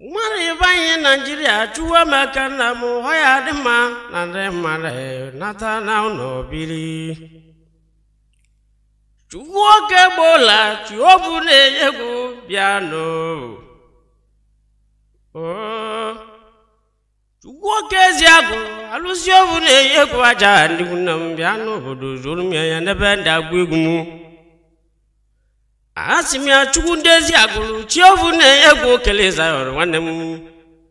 Mmadụ ibe anyị Naijiria chụwa maka nna m ọ ya dị mma na ndị mmadụ nata na ụlọ biri. Chukwu oke gbola chiogbu na-enye egwu bịanụ. Chukwu oke ezi agụ alụsị ovu na-enye egwu aja ndị nna m bịa n'obodo zoro m ya n'ebe ndị agụ egwu m. Asị m ya Chukwu ndị ezi agụrụ chi ovu na-enye egwu okele Zion nwanne m.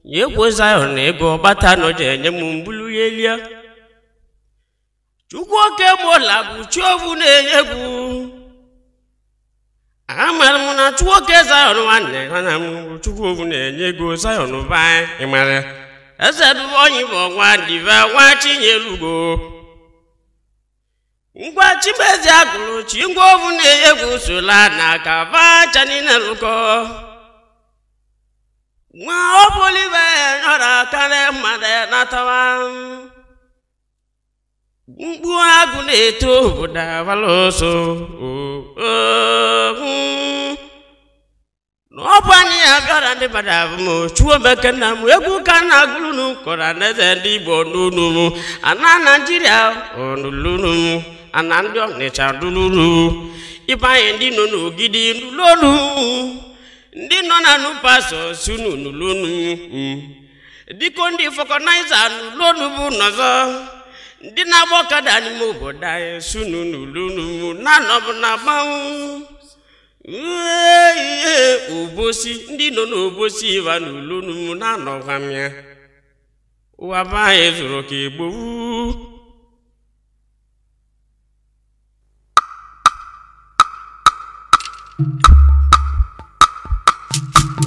Nye egwu Zion na ego ọgbata nọje enye m mbulu ya elie. Chukwu oke gbola bụ chi ovu na-enye egwu. Amara m na Chukwu oke Zion nwanne nwanne m Chukwu ovu na-enye ego Zion ba ịmara. Eze bụ onye bụ nwa dive nwa Chinyelugo. Ngwa Chimezi agụrụ chi ngwa ovu na-enye egwu sola na kava niile lụkọ. Nwa ọbụlibe nyọrọ karịa mmadụ natawa. Mkpu agụ na-eto obodo abalị ọsọ. N'ọbụ anyị ya bịara ndị mmadụ abụ m chuo meke nna m egwu ka na agụlunu kọrọ anaeze ndị Igbo n'unu m ana Naijiria ọnụlunu m ana ndị Ọnịcha duluru ibe anyị ndị nọ n'Ogidi nụlonu ndị nọ na Nupasọ sunu nụlonu dịko ndị fọkọnaịza nụlonu bụ nọzọ ndị na-agba ọkada n'ime obodo anyị sunu nụlonu na-anọbụ na gbanwụ. Obosi ndị nọ n'obosi ịba n'ulunu m na-anọkwa m ya. Ụwa be anyị zụrụ ka egbo.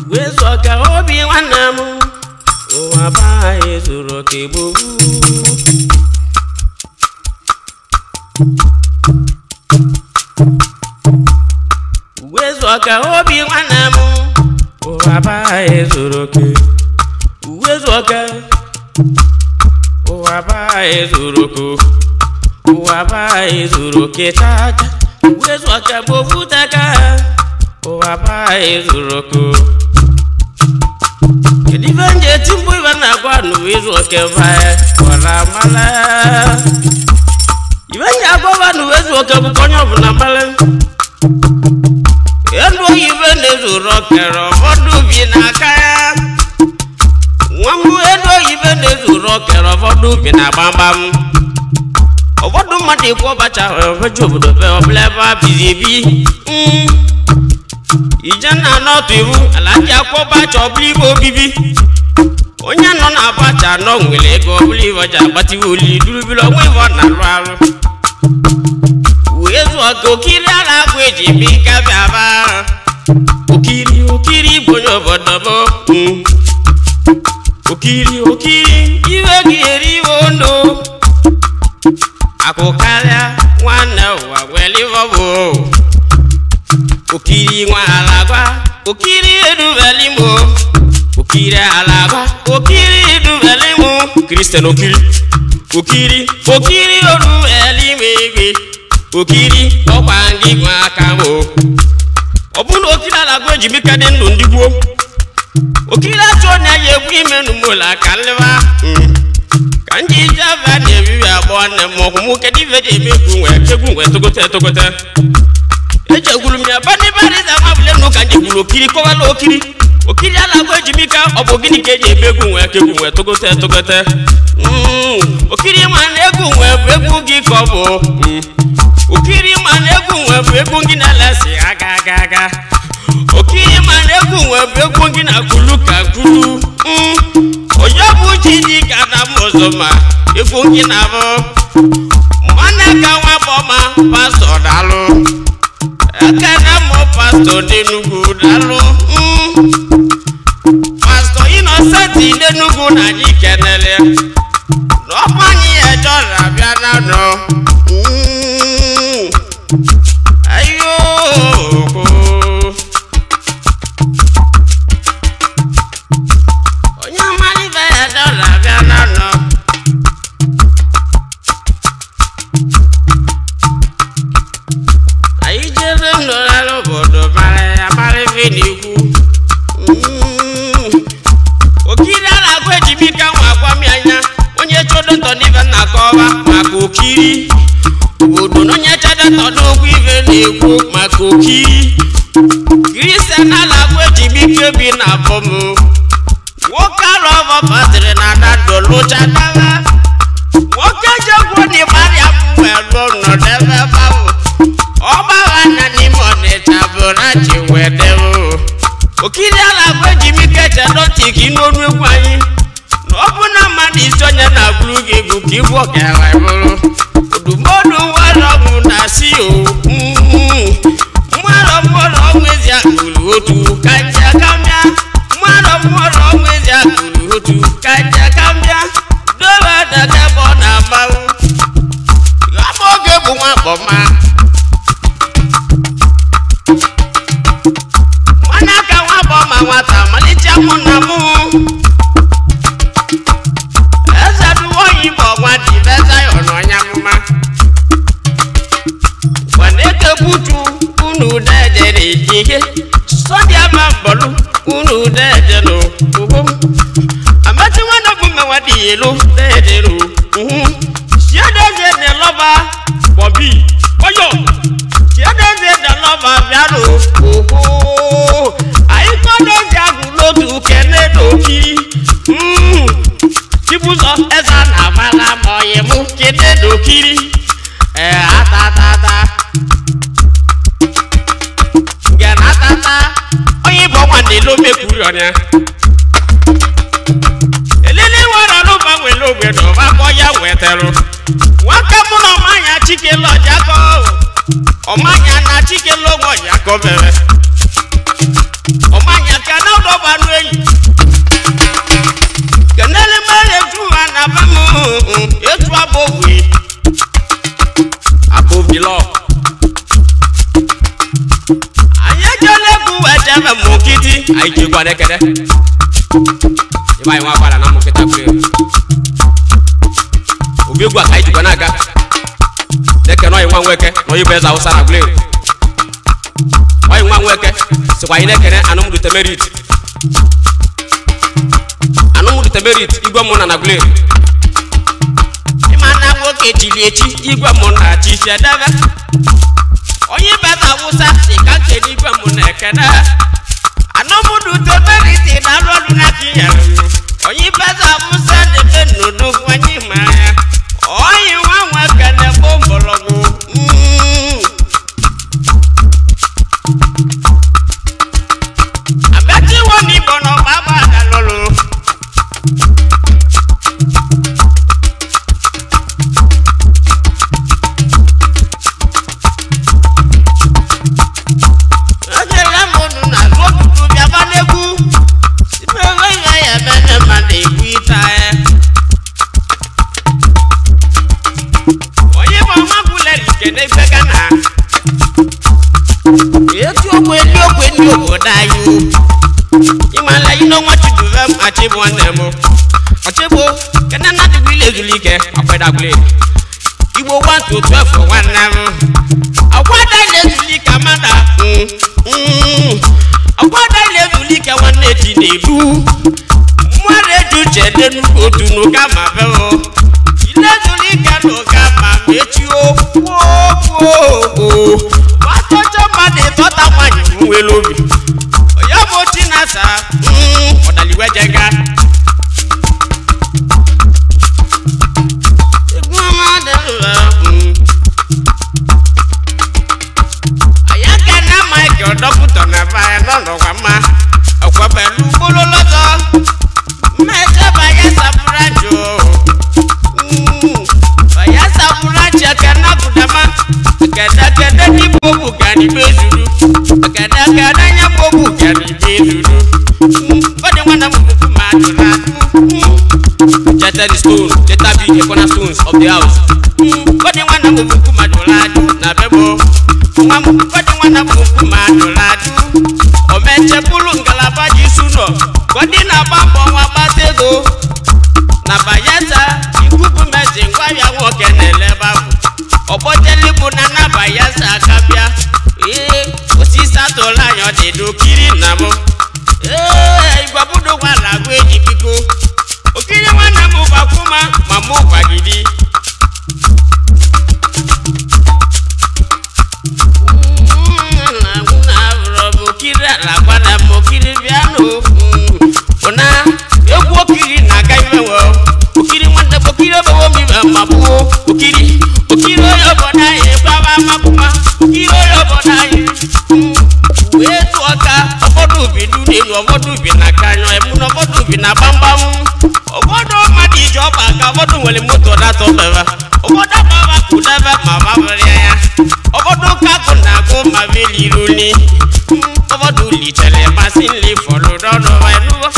Wee zụọ ka obi nwanne m ụwa be anyị zụrụ ka egbo. Uwe ka obi nwanne m ụwa be anyị zuru oke. Uwe oke ụwa be anyị zuru oke. Ụwa be anyị zuru oke chacha. Uwe oke bụ ofutaka ụwa be anyị zuru oke. Kedu ife nje eti mkpu ife na-agwa n'uwe izu oke be anyị kọrọ amala. Ife nje agwa n'uwe izu oke bụ ka onye ọbụla mara. Elu oyibo na-ezuru okere ụfọdụ bi n'aka ya. Nwa m elu oyibo na-ezuru okere ụfọdụ bi na gbamgbam. Ụfọdụ mmadụ ikwu ọbacha obeji obodo be ọbụla ebe a bizi ebi. Ije na anọtụ iwu ala ji akwụ ọbacha ọbụla ibe obibi. Onye nọ na abacha anọ nwere ego ọbụla ibe ji agbatiwe oli durubiri ọnwa ibe ọ na-alụ alụ. Wee zụọ ka okiri ala agwụ eji eme ike bịaba. Okiri okiri bụ onye obodo m. Okiri okiri iwe gị eriwe ndụ. Akụ karịa nwanne ụwa nwere ife ọ bụ. Okiri nwa ala gwa okiri edubeli m. Okiri ala gwa okiri edubeli m. Kristian okiri okiri okiri orubeli m egbe. Okiri ọkwa ndị nwe aka m. Ọ bụrụ na okiri ala gwa eji mika dị ndụ ndị gboo. Okiri achọ na ya egwu ime n'ụmụlọ aka nleba. Ka ndị ije ava na-ebibi agbọ nne m ọkwụ mụ kedu ife ji eme egwu nwee kegwu nwee togote etogote. Ejegburu m ya banịbanịza mabụle nụ ka ndị gburu okiri kọwala okiri. Okiri ala gwa eji mika ọ bụ gịnị ka eji eme egwu nwee kegwu nwee togote etogote. Okiri ma na egwu nwee bụ egwu gị ka ọ bụ. Okiri ma na egwu nwe bụ egwu gị na-alasi aga aga aga. Okiri ma na egwu nwe bụ egwu gị na kulu ka kulu. Onye bụ chi dị ka na m ọzọ ma egwu gị na abụ. Nwanne ka nwa bọma pastọ dalụ. Ekene mụ pastọ n'Enugwu dalụ. Pastọ Innocent n'Enugwu na anyị kenele. N'ọkwa anyị ejọra bịa na nọ. Ayo onye amara ibe ya dọla bịa na nọ. Anyị jebe ndụla n'obodo mara ya mara ife n'ikwu. Okiri obodo n'onye chada tọdụ okwu ife na-ekwu maka Okiri Kristian alagwa ejibike bi na abọm nwoke alụ ọbọ patịrị na adadolucha daba nwoke jegwu na ịgbarịa m wee lụọ nọdebe babụ ọgbagha na n'ime Ọnịcha bụ na chi wee debe Okiri alagwa ejibike chedo ntị ka ịnụ ọnụ egwu anyị na ọ bụ na mmadụ isi onye na-agụrụ gị egwu ka ịbụ ọkara bụrụ odumodu nwere ọgwụ na si mmadụ mmadụ ọnwụ ezi akpụrụ otu ka nje ka mbịa mmadụ mmadụ ọnwụ ezi akpụrụ otu ka nje ka mbịa dobe daka ebe ọ na-agbanwu ama oge bụ nwa akpọma nwanne aka nwa akpọma nwata malite mụ na mụ eze duwoyi bụ ọnwa dị Zion onye amụma gwaneke butu unu dejere ihe sọdị ama mbọlụ unu dejere ugwu amachi nwanne bụ mmenwa dị elu dejere ugwu chiedeze dị lọba bọbi ọyọ chiedeze dị lọba bịarụ ugwu anyị kọdozi agwụ n'otu kene n'okiri Chibuzọ eze na-amara ma ọyị mụ kene n'okiri ee atatata nke na atata onye ịbụ ọnwa na-elo mekwuri ọnya elele nwere ọlụba nwere ogbe na ọgbakọ ya wetarụ nwaka mụ na ọmanya chikele ọjakọ ọmanya na chikele ogbe ọjakọ mere ọmanya ka na ọdọgbanụ enyi kenele mere etu ha na be m etu abụghị above the law anyị ejela egwu wee jebe m nkịtị anyị ji egwu a na-ekene ebe anyị nwa agbara na mmụkịta kwere obi egwu a ka anyị jikwa na-aga na-ekene ọyị nwa nweke na onye bụ eze awụsa na Aguleri ọyị nwa nweke sịkwa anyị na-ekene anụmdu temerit anụmdu temerit igwe mụ na na Aguleri ịma na nwoke chiri echi igwe mụ na chi sedebe onye beza awụsa si ka nkene igwe mụ na-ekene anụmdu temeriti na-arụ ọrụ na tinyere onye beza awụsa na-eme n'udu nwanyị ma ya onye nwa nwoke na-egbo mgbọrọgwụ abachiwo n'igbo na ọgba agbada lụrụ ejere m unu na otutu bịaba n'egwu imewe ihe ya emene mmadụ egwu ịta ya onye bụ ọma gwulere ike n'ebe Gana etu okwe ndị okwe ndị obodo anyị ịmala ino nwa chiduve m achịbụ nwanne m ọchịbụ kene na adịgbu ile ezulike akweda Aguleri Igbo 1 to 12 nwanne m akwada ile ezulike amada akwada ile ezulike nwanne chi na-ebu mmadụ eji uche dị nnukwu otu n'ụka ma beo ile ezulike n'ụka ma mechi okwu okwu gbatocha mmadụ ịtọta nwanyị nwere obi ya bụ Chinasa ọdaliwe jega egwu ọma dị mma anyị ka na Michael dọkịta na be anyị nọ n'ụwa mma ọkwabelu ugboro lọzọ mmecheba ya sabụra jụ ya sabụra ji ekene gụdama kede kede n'igbo bụ gani be zuru kede kede nya bụ gani be zuru ọ dị nwanne m bụkwu ma adụ na adụ Jete the stone later be the cornerstones of the house ọ dị nwanne m bụkwu ma dụrụ adụ na be m nwa m ọ dị nwanne m bụkwu ma dụrụ adụ omechepụrụ ngalaba ji su nọ ka ọ dị na-agba mbọ nwa gbata ego na Bayelsa ikuku mezi ngwabịa nwoke na-elebe ahụ ọgbọjeligbu na na Bayelsa aka bịa ee osisi atụrụ anya ọ dị n'okiri na mụ ee igwabudo gwara agụ eji biko okiri nwanne m gbakwuma ma mụ gwagidi nọ emu n'ụfọdụ bi na gbamgbam ụfọdụ mmadụ iji ọkpa ka ụfọdụ nwere moto na-atọ bebe ụfọdụ agbaba kwudebe ma babụrịa ya ụfọdụ kakụ na-agụ ma beliruli ụfọdụ lichere masị nli fọlụ n'ọnụ enugo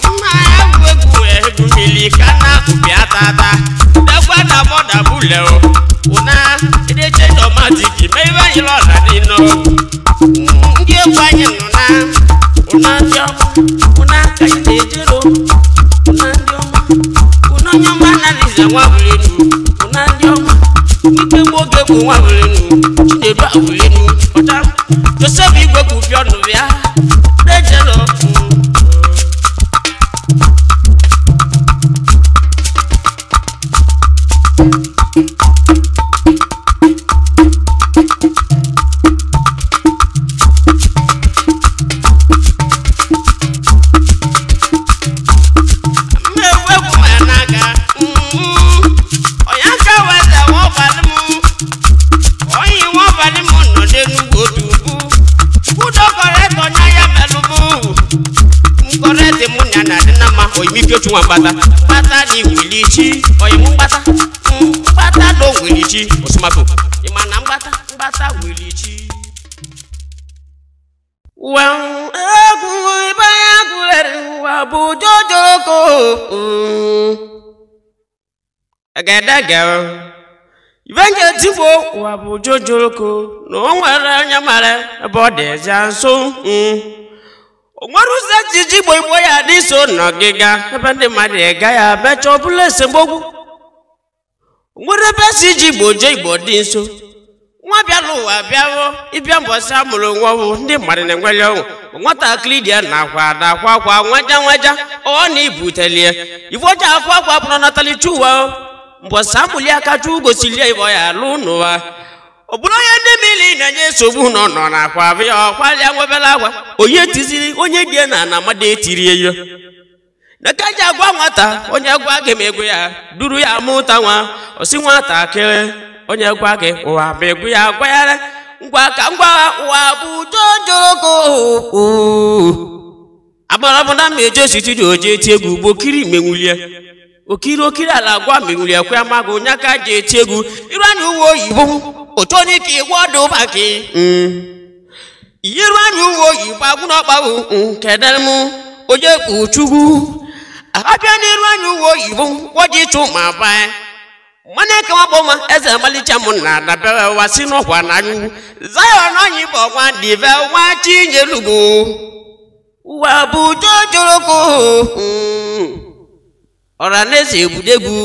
mma egwu egwu egwu mmiri ka na ubi atata degwa na bọda bule o ụna edeche dọmatiki mee ibe anyị lọla dị nọ ndị egwu anyị nọ na ụna ndị ọma ụna ka anyị na-ejero ụna ndị ọma ụna onye ọma anaghịze nwa bụlenu ụna ndị ọma ike gbu oge bụ nwa bụlenu Chinedu abụlenu ọcha Joseph Igwe kwubi ọnụ ya na-ejero. Mgbata ni wilichi oyi mụ mgbata mgbata na wilichi osumako ịma na mgbata mgbata wilichi wa egwu ibe ya gụrere ụwa bụ jojoko egedege ibe nje tigbo ụwa bụ jojoko na o nwere onye mara ebe ọ dị eje nso onwere ụzọ ejiji igbo igbo ya dị so n'ọgịga ebe ndị mmadụ ga ya mecha ọbụla esemokwu onwere ebe si iji igbo jee igbo dị nso nwa bịala ụwa bịawo ịbịa mbọsị amụrụ nwa ọhụụ ndị mmadụ na-enwere ọnwụ nwatakịrị dị ya na-akwa na-akwa akwa nwaja nwaja ọ na ibutelie ife ọja akwa akwa bụrụ natalichi ụwa mbọsị amụli aka chukwu gosili ya ịbọ ya alụ n'ụwa ọ bụrụ onye ndị mmiri na-enye nsogbu nọ nọ n'akwa abịa ọkwalịa nwebela akwa onye tiziri onye dị na ana mmadụ etiri ya n'aka ji agwa nwata onye gwa gị ma egwu ya duru ya mụta nwa osi nwatakịrị onye gwa gị ụwa ma egwu ya gwa ya ngwa ka ngwa ụwa bụ jojoko amara bụ na mmeje ositiri oje eti egwu ugbo kiri menwulie okiri okiri ala gwa menwulie kwe amagụ onye aka ji eti egwu iru anya uwe oyibo otu onye ka ịgwọ ọdụ ụbaki iru anya uwe oyibo agwụ n'ọkpahụ kedere m onye kpuchukwu abịa n'iru anya uwe oyibo wọji ịchụ ma baa mmanụ eke nwakpọ ma eze amalicha m na adabere ụwa si n'ọkwa na anya ugwu Zion onye bụ ọnwa dịve nwa Chinyelugo ụwa bụ jojoroko ọra na eze egwuregwu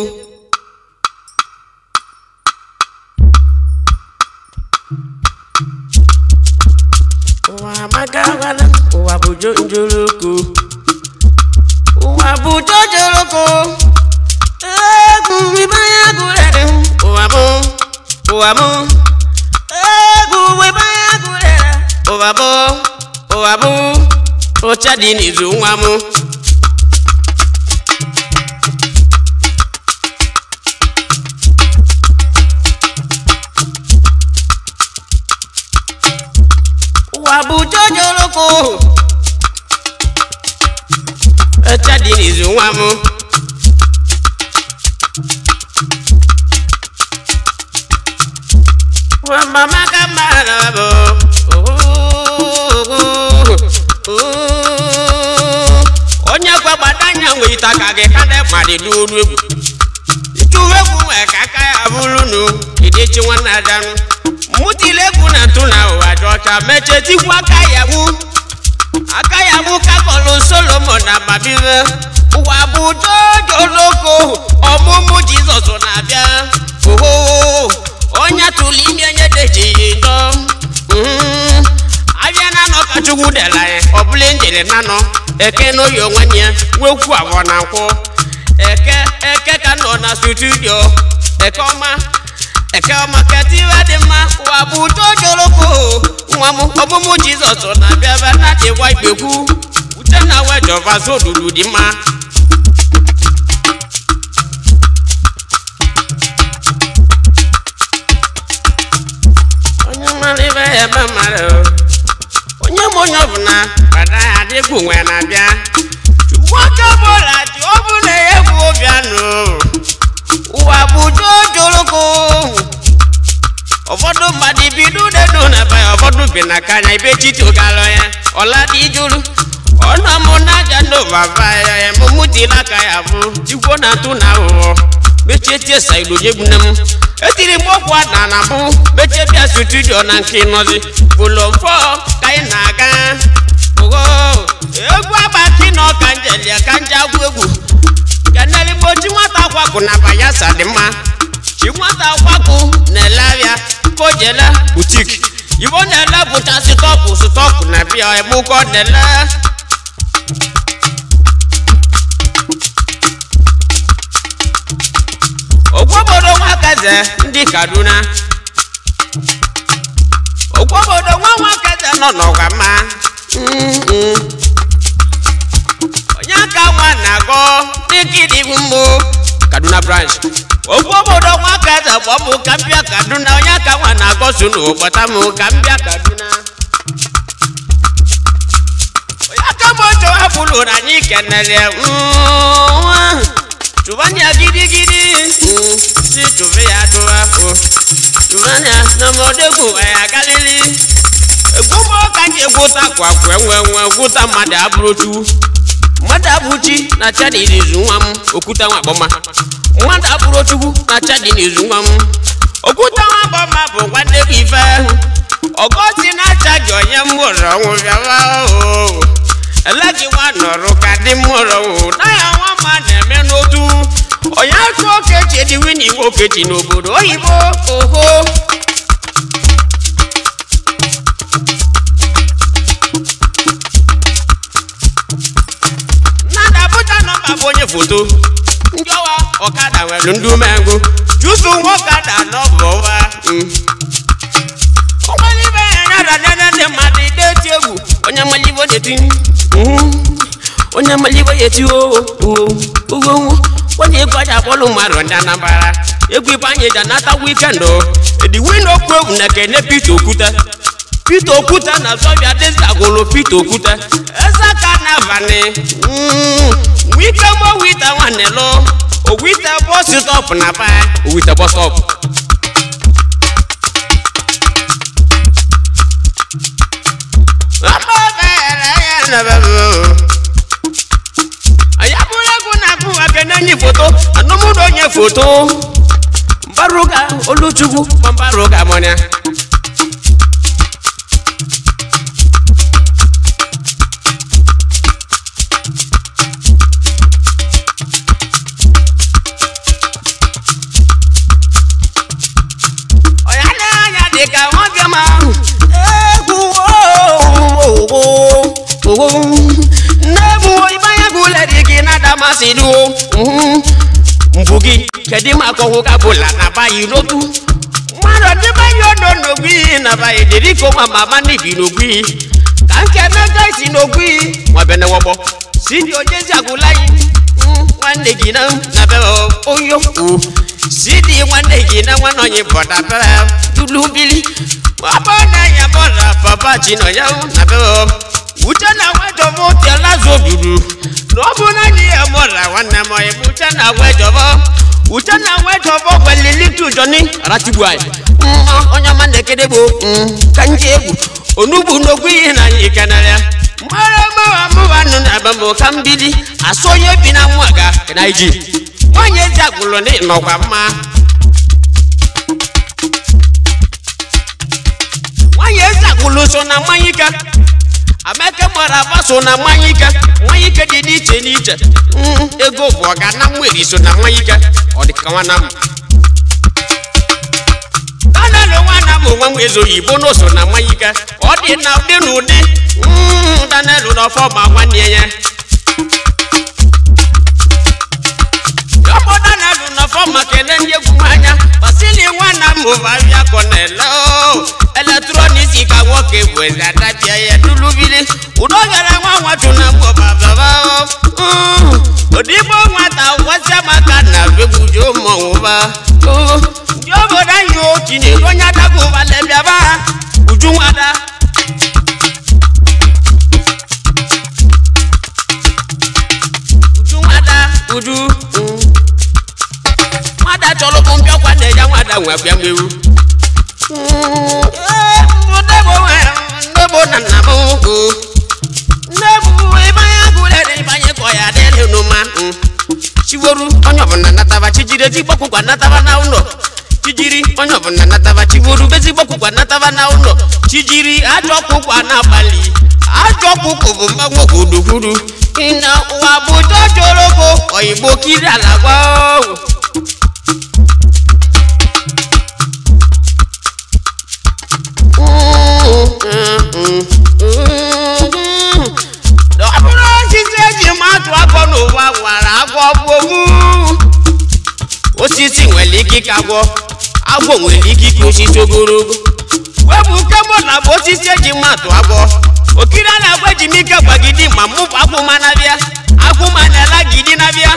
ụwa amaka gwana ụwa bụ jojoroko ụwa bụ jojoroko egwu ịbanye gụrere ụwa mụ ụwa mụ egwu ịbanye gụrere ụwa mụ ụwa mụ ụcha dị n'izu nwa mụ. Ụwa bụ jojoroko ụcha dị n'izu nwa mụ. Mama ka mara bụ onye gwagbada anya nwe ite aka gị ka ndị mmadụ n'olu egwu ịtụ egwu nwee ka aka ya bụrụ nụ ịdịchi nwanne ajanụ mụtile egwu na ntụ na ụwa dị ọcha mechie tikwu aka ya gbu aka ya gbu kakọlụ Solomon na amamihe ụwa bụ jojoloko ọmụmụ Jizọs na-abịa oho onye tụrụ ime onye dejighị ndọ abịa na anọ ka Chukwu dela ya ọ bụla njere na anọ eke n'oyi onwe ya nwekwu abụọ na nkwụ eke eke ka nọ na studio eke ọma ketiwe dị mma ụwa bụ jojoloko nwa m ọmụmụ Jizọs na-abịa ebe na dịgwa ikpekwu uche na wejọva zodudu dị mma. Onye mara ibe ya ebe mara onye ma onye ọbụla gbada ya adịgwu nwe na-abịa. bi na kanya ibe chiti ụgalọ ya ọla dị juru ọnụ mụ na-aja n'ụvava ya mụ tiri aka ya bụ tigwo na ntụ na aghụghọ mechie tie saido nye gbune m etiri m ọkwa na na bụ mechie bịa studio na nke nọzi volum 4 ka anyị na-aga ogo egwu agbaki na ọka njelia ka nje agwụ egwu keneligbo chi nwata kwakụ na bayelsa dị mma chi nwata kwakụ na-ele ahịa ka o jele butik ibo na-ele bụcha stọpụ stọpụ na bịa emụkọ na-ele ogwobodo nwakaeze ndị Kaduna ogwobodo nwa nwakaeze nọ n'ọgwa mma onye aka nwa na-agọ dịka ịdị mbụ Kaduna branch ogwobodo nwakaeze kpọmụ ka m bịa Kaduna onye aka nwa na-agọ sunu kpọta m ka m bịa Kaduna onye aka m otu hapụrụ na anyị kenere tụbanya gidigidi si tụbe ya tụba o tụbanya n'ọmọdegwu ya galili egwugbo ka nji gwụta kwakwe nwe nwe gwụta mmadụ abụrụ chukwu mmadụ abụchi na chadi n'izu nwa m okwuta nwa agbọma mmadụ abụrụ chukwu na chadi n'izu nwa m okwuta nwa agbọma bụ nwanne bụ ife ọgọsi na-acha gị onye mụrụ ọnwụ bịawa o elegi nwa nọrọ ka dị mụrụ ọnwụ na ya nwa ma na-eme n'otu onye atụ okechi dị wini iwe okechi n'obodo oyibo oho nnada Abuja nọmba bụ onye foto ndị ọwa ọkada nwere ndị umengwụ chụsụ nwa ọkada n'ọbụ ụwa ụgbọlibe ya nyara nene ndị mmadụ ide eti egwu onye malibo na-eti onye malibo ya eti oo ogo onye egwu aja akpọlụ mmadụ ndị Anambra egwu ibe anyị ji anata wikend ediwin okwu egwu na kene Peter Okwute Peter Okwute na zọbịa dịzi agwụlụ Peter Okwute eze ka na-abalị wike mo wite nwanne lụ owite bọs stọp na ba owite bus stop anyị abụrụ egwu na-abụ akene enyi foto anụmụrụ onye foto mbaruga Oluchukwu mbaruga mọnya ọya na-anya dịka nwoke ma egwu nne ibanya gụle dị gị na damasị duo mbụ gị kedu maka ọgwụ ka bụla na bayi n'otu mmadụ dịbanye odo n'ogwi na bayi dịrị ka ụma mama n'ibi n'ogwi ka nke mega isi n'ogwi nwabenewọgbọ si dị ojezi agwụla yi nwanne gị na na be oyo si dị nwanne gị na nwanne onye bọda bere dulu bili ọbọ na ya bọda papa chinọ ya na be uche na nwejọbọ tiela zoburu na ọ bụ na anyị ya mọra nwanne m onye uche na nwejọbọ uche na nwejọbọ gwelili tujọni aratigbu anyị onye ọma na-ekede bụ ka nje egwu onugbu n'okwu ihe na anyị kenere ya mara mụwa mụwa nụ na ebe m ka m bili asụ onye bi na nwa ga na iji nwanyị ezi agwụlụ na ịnọkwa mma nwanyị ezi agwụlụ so na mmanya ike ameke mara aba so na mmanya ike mmanya ike dị n'iche n'iche ego bụ ọga na mmeri so na mmanya ike ọ dị ka nwanna m Daniel nwanna m nwa m ezoghị igbo na so na mmanya ike ọ dị na ụdị na ụdị Daniel n'ọfọ ma nwanne ya ọkpọ Daniel n'ọfọ maka ele ndị egwu m anya Basili nwanna m bavia kọnele eletrọniki ka nwoke bụ eze adabịa ya dulubili udo gara nwa nwachụ na mgbọ bababa odigbo nwata gwasịa maka na begbuju mmọnwụ ba ndị obodo anyị ochi na-eru onye adagụ ụbalị bịaba uju nwada uju nwada uju nwada chọrọ bụ mbịakwa na-eja nwada nwe bịa mmewu bụ na nna m nne bụ ịbanye agụlere ịbanye kọ ya dịrị n'ụma chiworu onye ọbụla nataba chijiri ezigbo ọkwụkwa nataba na ụlọ chijiri onye ọbụla nataba chiworu ezigbo ọkwụkwa nataba na ụlọ chijiri ajọ ọkwụkwa n'abalị ajọ ọkwụkwụ bụ mmanwụ gburugburu na ụwa bụ jọjọrọgo oyigbo kiri ala gwa ọgwụ ọ bụrụ osisi eji matụ agwọ n'ụwa nwara agwọ bụ ogbu osisi nwere ike ike agwọ agwọ nwere ike ike osisi ogologo wepụ kemụ na bụ osisi eji matụ agwọ okiri a na-agwa eji m ike gwagidi ma mụ agwụ ma na-abịa agwụ ma na-alagidi na-abịa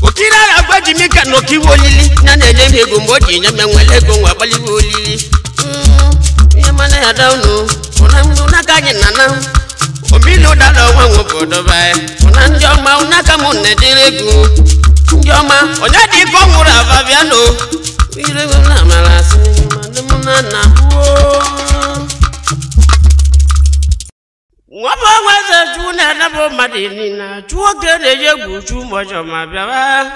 okiri a na-agwa eji m ike na okiwe olili ya na-enye m ego mgbe o ji nye m enwere ego nwa agbaliwe olili ihe mana ya da unu ụnaka anyị na na omili ụdara ọnwa nwobodo bae ụna ndị ọma ụnaka m na-ejere egwu ndị ọma onye dị ike ọ nwụrụ ava bịa no ire na amara asị na na nwabụ nweze chu na-enebụ mmadụ niile chu oge na-eji egwu chu mọjọ ma bịawa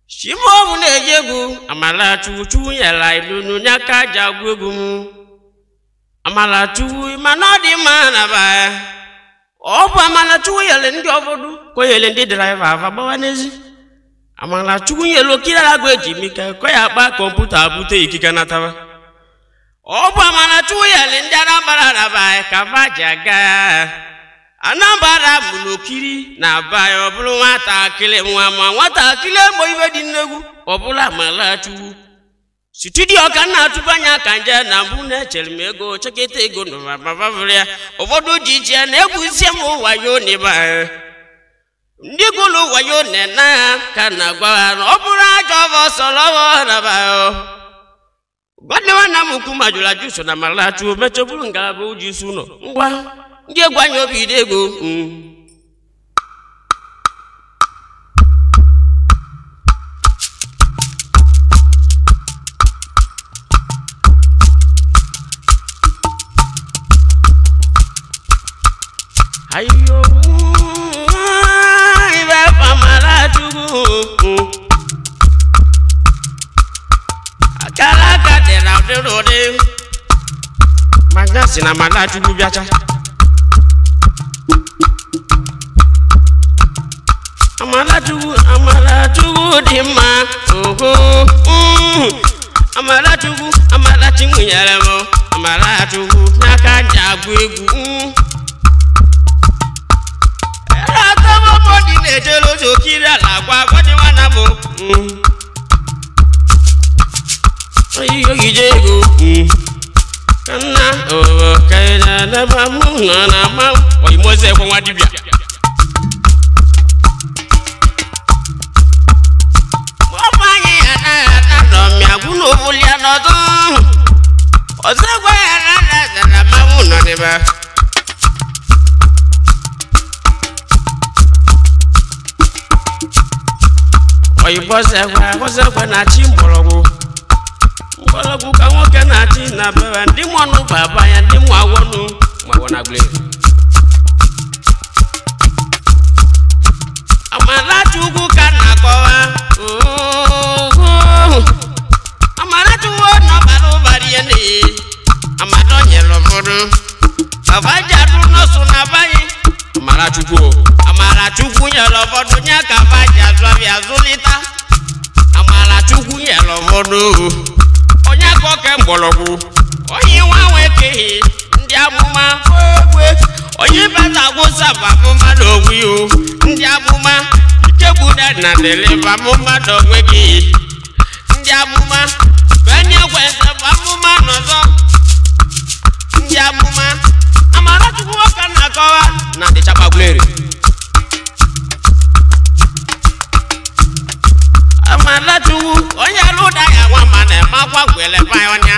chimobu na-eji egwu amala chu chu nyela ilunu n'aka aja agwụ egwu m amala chu mana ọ dị mma na ba ọ bụ amala chu nyere ndị ọbọdụ ka o nyere ndị draiva ava gbawa n'ezi amala chukwu nyere okiri agụ eji mike kọ ya akpa kọmputa bute ikike nataba ọ bụ amala chukwu nyere ndị Anambra na ba ka va ji aga Anambra bụ n'okiri na ba ya ọ bụrụ nwatakịrị nwa ma nwatakịrị emo ibe dị nnegwu ọ bụrụ amala chukwu studio ka m na-atụba anya ka nje na mbụ na-echere m ego cheketa ego n'ụwa mabavụrụ ya ụfọdụ ji ji ya na-egwuzie m wayo n'ebe ndị gụlụ wayo na-ena ya ka na-agwa ha na ọ bụrụ ajọ ọvọ sọrọ ọvọ naba gwanne nwanna m ukwu ma jụrụ ajụ so na malachu mechaa bụrụ ngalaba uji isi ụlọ ngwa ndị egwu anya obi dị ego ayo ibe famara chukwu akara aka dị na ụdịrị ụdị manya si na mara chukwu bịacha amara chukwu amara chukwu dị mma oho amara chukwu amara chi nwunyere m amara chukwu n'aka ji agụ egwu atọmọmọdị na-ejere ụzọ okiri ala agwa agwadị nwana m ogige ego ka nna owo ka ị na-anaba mụ nọ na ama oyimoze ekwe nwa dibịa ọbụ anyị ya anaghị ana nọmịa gwụ n'obulia n'ọdụ ọzọ gwa ya na na na mmanwụ nọ n'ebe oyibo ọzọkwa na-achị mgbọrọgwụ mgbọrọgwụ ka nwoke na-achị na bebe ndị mụọnụ baba ya ndị mụ awọnụ ma na agụle Amarachukwu ka na-akọwa Amarachukwu nọbara ụbara ya na amara o nyere ụfọdụ abajarụ nọsụ na baghị Amarachukwu o Amarachukwu nyere ụfọdụ nye ka baji azụ abịa zụlita Amarachukwu nyere ụfọdụ onye aka oke mgbọrọgwụ onye nwa nwekeghị ndị amụma egwe onye bata gwụsa bụ mmadụ onwe ya o. Ndị amụma ike gbuda na deliva mụ mmadụ onwe gị ndị amụma benye kweze bụ amụma n'ọzọ ndị amụma Amarachukwu ka na-akọwa na ndị chakpagbuleri Amarachukwu onye lụda ya nwa ma na-eme akwa ngwele ọnya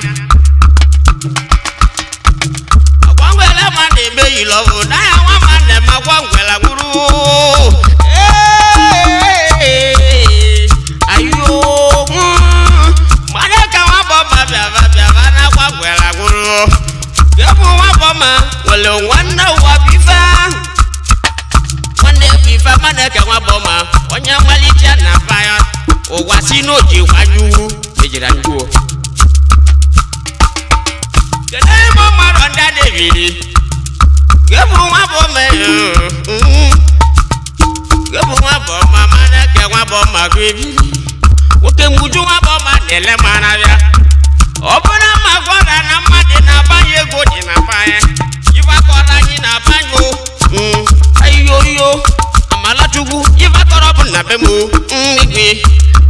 akwa ngwele ma na-eme yilọvụ na ya nwa ma na-eme akwa ngwele gwuru ayo mmadụ ka nwa bụ ma bịava bịava na akwa ngwele gwuru gebụ nwa bụ Maneke nwa bọma onye mmalite na fire ụwa si n'oji kwanyuwu ejiri anyụkwuo kedu ebe mmadụ ndị David gebụ nwa bọma gebụ nwa bọma Maneke nwa bọma gwebi nwoke nwuju nwa bọma na-ele ma na-abịa ọ bụrụ ma gwara na mmadụ na-agbanye ego dị na banye ịgbakọrọ anyị na-agbanye ayoyo Amalachukwu ịgbakọrọ bụ na be m igwe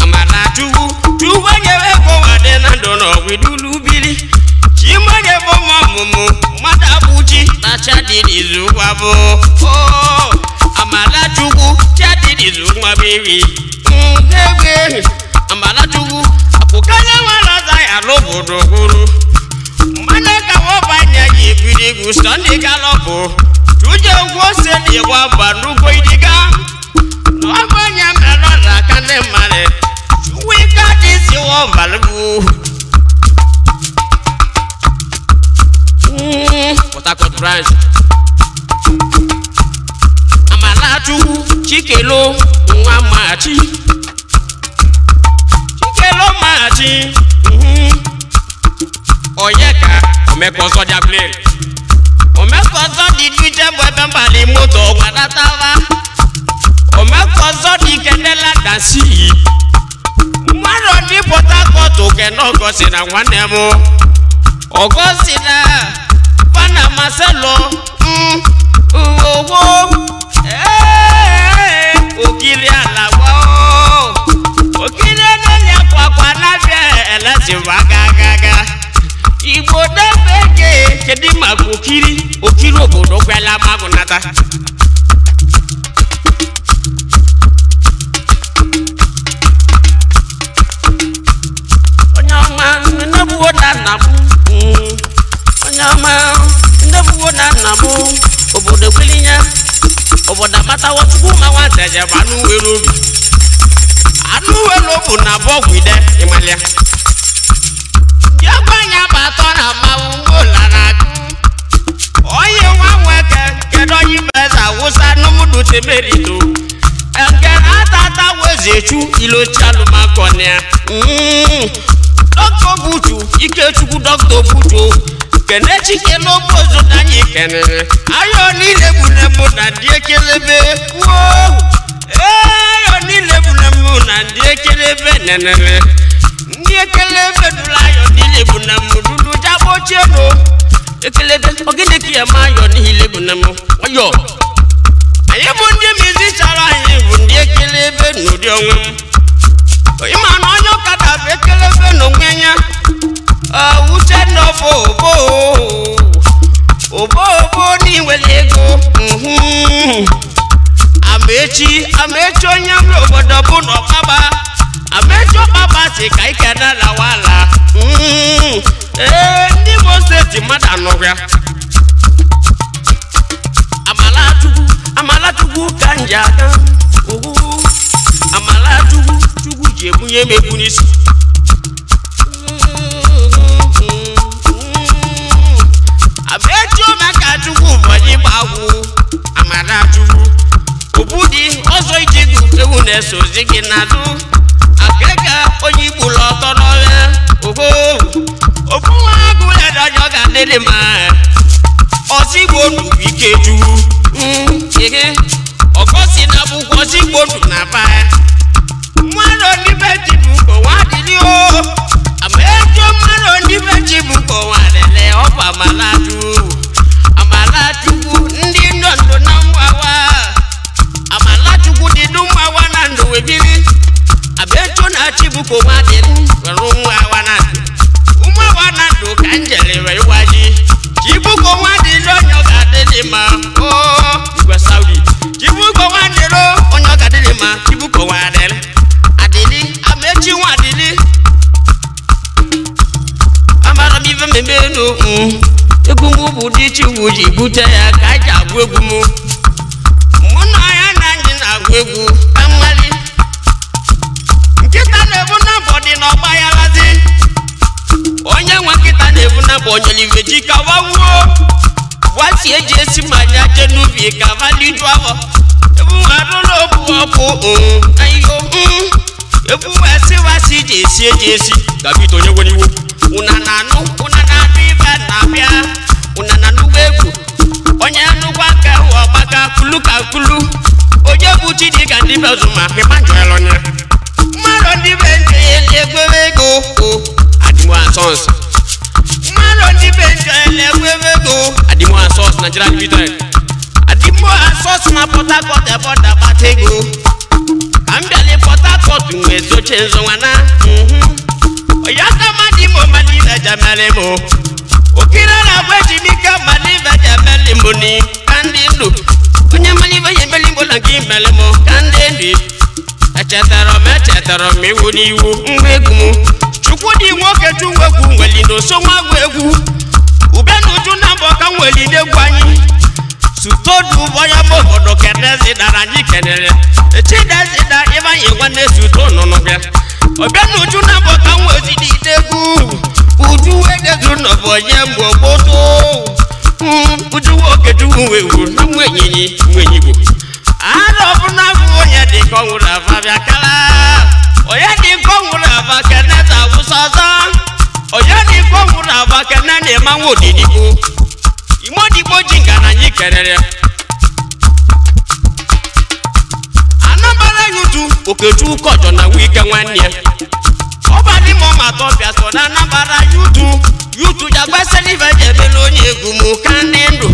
Amalachukwu chukwu nyere ego wadị na ndụ na ọgwụ biri chimanye bụ ma ọmụmụ mmadụ abụchi na chadịrịzu nwa bụ Amalachukwu chadịrịzu nwa bụ iri egbe Amalachukwu akpụkanye nwere ọza ya n'obodo gwuru mmanụ ka wọbanye ya ebiri egwu Sunday galọpụ tuje ugwu ose dị gwa mba n'ugbo idiga n'ọgbanye mere ọla aka ndị mmadụ wika dị si wọbalụ Port Harcourt branch Amalachukwu Chikelo nwa machi Chikelo machi Onyeka Omekọsọ dị Aguleri Omekọsọ dị duje bụ ebe mbali moto gbadatava Omekọsọ dị kenela dansi mmadụ ndị Port Harcourt kene ọgọsi na nwanne m ọgọsi na Fana Marcelo owo okiri ala gboo okiri eneli akwa na-abịa elezibụ aga aga aga Igbo debe kedu maka okiri okiri obodo kwela magụ nata onye ọma ndebụwo na nna m onye ọma ndebụwo na nna m obodo kwelinya obodo amatawo chukwu ma nwata jebe anụ nwere obi anụ nwere obu na bọgwide ịmalịa bịagbanya bụ atọ na mmanwụ ụlọ na-agụ onye nwa nwoke kedu onye ibe eze awụsa n'ụmụdụ temerito nke na-atata wezechu ilochialụmakọnia Dr. Buchu Ikechukwu Dr. Buchu Kenechi kelogbozu na anyị kenere ayọ niile bụ na mụ na ndị ekelebe wuo ayọ niile bụ na mụ na ndị ekelebe nenere ndị ekelebe dụrụ ayọ niile bụ na mụ dụrụ jagbochieno ekelebe ogene ka ya ma ayọ niile bụ na mụ ọyọ anyị bụ ndị mizichara anyị bụ ndị ekelebe n'ụdị onwe m ịma na onye ụka bụ ekelebe n'onwe ya Uchenna obo obo obo n'inwere ego Amaechi Amaechi onye nwe obodo bụ na ọkpaba Amaechi ọkpaba si ka ike na-alawala ee ndị Imo steeti mmadụ anọghịa Amalachukwu Amalachukwu ka m ji aga ugwu Amalachukwu Chukwu ji ebunye m ebu n'isi Amaechi Omekachukwu ụbọchị gbagwu Amalachukwu obudi ọzọ iji gụ ewu na-eso ozi gị n'azụ akeka onye igbula ọtọ n'ọhịa ogo ofu nwa agụ ledọjọ ga-adịrị ma ọzọ igbo ndụ bụ Ikechukwu ọgọsi na bụkwa ọzọ igbo ndụ na ba mmadụ ndị be chi bụ nwa adịrị o Amaechi mmadụ ndị be chi bụ nwa adịrị ọ bụ Amalachukwu Amalachukwu ndị ndụ ndụ na mgbawa Amalachukwu dị ndụ mgbawa na ndụ webiri Amaechi na chi bụ nwa adịrị were ụmụawa na ndụ ụmụawa na ndụ ka njere wee gwaji Chibuko nwa adịrị onye ọ ga-adịrị ma o igwe Saudi Chibuko nwa adịrị onye ọ ga-adịrị ma Chibuko nwa adịrị adịrị Amaechi nwa adịrị amara m ife mmemme enu egwu m bụ dị Chukwu ji bute ya ka anyị ji agụ egwu m mụ na ya na anyị na-agụ egwu ka mmali nkịta na-ebu na mbọ dị n'ọgba ya lazi onye nwe nkịta na-ebu na mbọ onyelive ji kawa wuo gwasi eji esi mmanya jee n'ubi ka valiju afọ Ebu arụlụ bụ ọkụ ayo ebu esiwasi jesi ejesi David onye nwere iwu una na-anụ una na-anụ ibe na-abịa una na-anụgwa egwu onye anụgwa ka ọgbaka kulu ka kulu onye bụ Chidi ka ndị be zụma ịma njọelụ nya mmadụ ndị be njọ ele egwebe ego Adimo and Sons mmadụ ndị be njọ ele egwebe ego Adimo and Sons Nigeria Limited Adimo and Sons na Port Harcourt ebe ọ na-akpata ego ka m bịala Port Harcourt nwee zoche nzo nwana onye aka mmadụ imo mmadụ ibe jemere m okiri na-agwa ejimike mmadụ ibe jemere m ni ka ndị ndụ onye mmadụ ibe ya emeli mbụ na nke imere m ka ndị ndụ echetara m iwu n'iwu ngwa egwu m chukwu dị nwoke chukwu nweli na oso nwa agwụ egwu ube na uju na mbọ ka nweli n'egwu anyị sutodu onye ma obodo kenezi dara anyị kenere chidezida ịbanye nwanne suto nụnụ bịa ọbịa na uju na mbọ ka nwezi n'idegwu uju edezu nọbụ onye mgbe gboto uju nwoke chukwu wewu na nwa enyinyi nwa enyi Igbo ala ọbụla bụ onye dị ka ọ nwụrụ ava bịa kala onye dị ka ọ nwụrụ ava keneza awụsa ọzọ onye dị ka ọ nwụrụ ava kene na-ema nwa odidigbo imodigbo ji ngana anyị kenere Anambra yutu Okechukwu kọjọ na Wike nwanne ya ọba dị ma ọma atọ bịa so na Anambra yutu yutu jagba eselive ji emelu onye egwu m ka ndị ndụ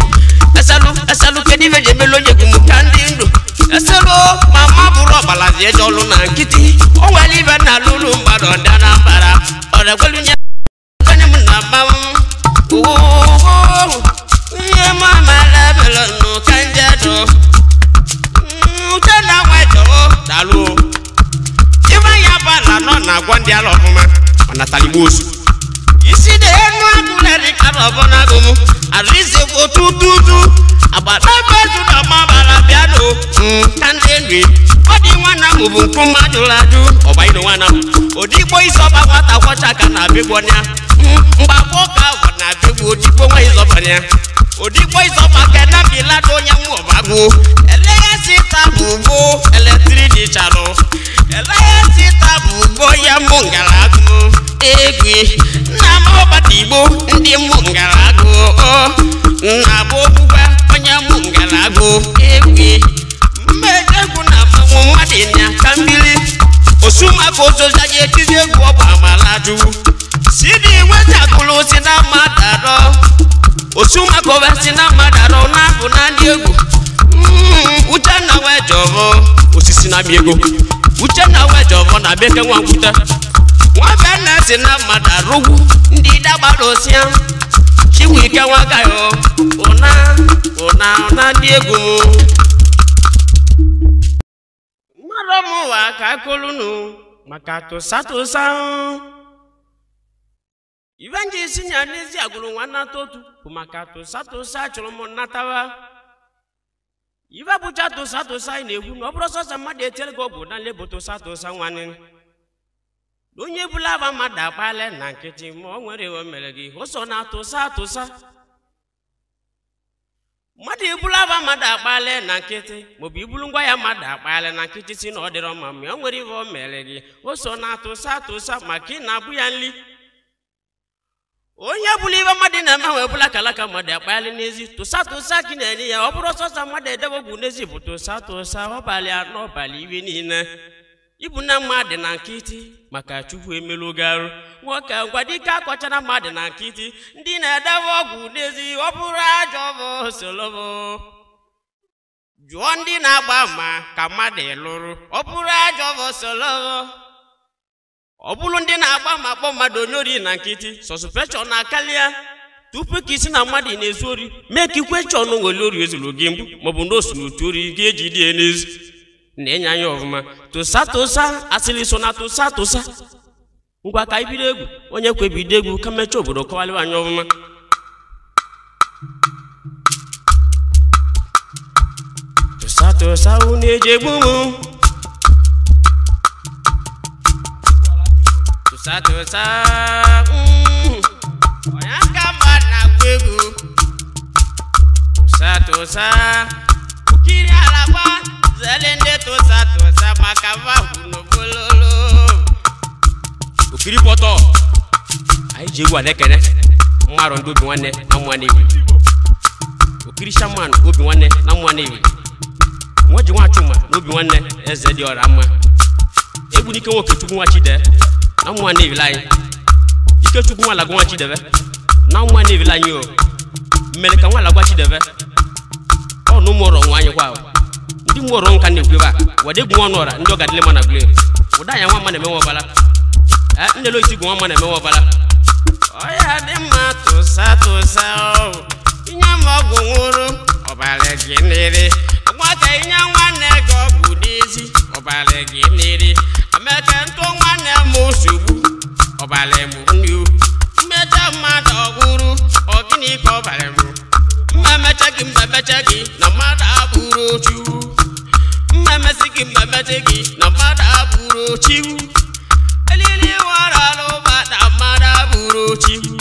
eselu eselu kedu ife ji emelu onye egwu m ka ndị ndụ eselu mama bụrụ ọgbalazi eje ọlụ na nkịtị o nwere ibe na alụlụ mmadụ ndị Anambra ọrekwelu nye onye m na mmanwụ ihe mama lebelụ nụ ka njedụ uche na nwa jọrọ daalụ ife ya bụ ala nọ na-agwọ ndị ala ọfụma ọ natara igbo osu isi dị enu agụleri kara ọbụna agụ m arịzi bụ tututu agbata bezu na ọmabara bịanụ ka ndị nri ọ dị nwanna m bụ nkwu mmadụ ajụ ọba ino nwana m odigbo ịzọba nwata kwọcha ka na-abịagbo ya mgbagbo ka agwọ na-abịagbo odigbo nwa ịzọba ya odigbo ịzọba kena bilado onye nwa ọbagwo eleghasị ta bụ ugbo eletrik charụ eleghasị ta bụ ugbo ya mụ ngara agụ egwe nna m ọbata igbo ndị mụ ngara agụ nna bụ okwukwe onye mụ ngara agụ egwe mmejọ egwu na mmanwụ mmadụ ịnya ka mmiri osumaka ozoza ya etizi egwu ọ bụ amala jụụ si dị nwetagụrụ si na mmadụ arọ osumaka owe si na mmadụ arọ na-abụ na ndị egwu Uchenna wee jọvọ osisi na-amị ego Uchenna wee jọvọ na abịa ke nwa nkwute nwa be nna si na mmadụ arụgwu ndị dagbara osia Chinwike nwa gayo ụna ụna ụna ndị egwu m mmadụ m ụwa ka akolunu maka tụsa tụsa ife nji si nya n'ezi agụrụ nwa nnata otu bụ maka tụsa tụsa chụrụ m nnatawa ife bụcha tụsa tụsa anyị na-ekwu na ọ bụrụ sọsọ mmadụ etiere gị ọgwụ na bụ tụsa tụsa nwanne na onye bụla aba mmadụ akpala na nkịtị ma ọ nwere iwe mere gị o so na tụsa tụsa mmadụ ibulu aba mmadụ akpala na nkịtị maọbụ ibulu ngwa ya mmadụ akpala na nkịtị si na ọ dịrọ mma ma o nwere iwe o mere gị o so na tụsa tụsa maka ị na-abụ ya nli onye bụla ibe mmadụ na-eme wee bụla kalaka mmadụ akpali n'ezi tụsa tụsa ka ị na-enye ya ọ bụrụ sọsọ mmadụ edebe ọgwụ n'ezi bụ tụsa tụsa ọbalị anọ ọbalị iwe niile ibu na mmadụ na nkịtị maka chukwu emelu gị arụ nwoke ngwa dike akọchara mmadụ na nkịtị ndị na-edebe ọgwụ n'ezi ọ bụrụ ajọ bụ solobo jụọ ndị na-agba ama ka mmadụ lụrụ ọ bụrụ ajọ bụ solobo ọ bụrụ ndị na-agba ma kpọ mmadụ onye ori na nkịtị sọspeshọn na-akarịa tupu ka isi na mmadụ na-ezu ori mee ka ikwe chọọ nwere ori ezuru gị mbụ maọbụ na osu n'otu ori gị eji dị ya n'ezi na-enye anya ọfụma tụsa tụsa asịrị so na tụsa tụsa ngwa ka ibido egwu onye kwebido egwu ka mechaa obodo kọwalịwa anya ọfụma tụsa tụsa unu eji egbu m tụsa tụsa onye aka mma na-agba egwu tụsa tụsa okiri alagba Zele ndị tụsa tụsa maka vahụ n'ogololo. Okiri pọtọ anyị ji egwu a na-ekene mmarọ ndị obi nwanne na mmụọ na-ewi. Okiri shaman obi nwanne na mmụọ na-ewi. Nwa ji nwa chuma na obi nwanne eze dị ọra mma. Egwu n'ike nwoke chukwu nwa chide na mmụọ na-ewila anyị. Ike chukwu nwa lagwa nwa chidebe na mmụọ na-ewila anyị o. Mmere ka nwa lagwa chidebe ọ na ụmụ ọrọ nwa anyị kwa. Ndị mmụọ ọrọ nka na-ekwu ebe a wade egwu nwa ọnụ ọra ndị ọ ga-adịle mma na gule. Ụda anya nwa mma na-eme nwa ọbala. Nne lo isi gwu nwa mma na-eme nwa ọbala. Ọya dị mma tụsa tụsa o. Inye m ọgwụ nwụrụ ọbara gị nere. Nwata inye nwanne gị ọgwụ n'ezi ọbara gị nere. Ameke ntụ nwanne m nsogbu ọbara m nnu. Mmecha mmadụ ọgwụrụ ọ gịnị ka ọbara m? Mmemecha gị mmemecha gị na mmadụ abụrụ Chukwu. Mmemesi gị mmemecha gị na mmadụ abụrụ Chukwu. Elili wara alụba na mmadụ abụrụ Chukwu.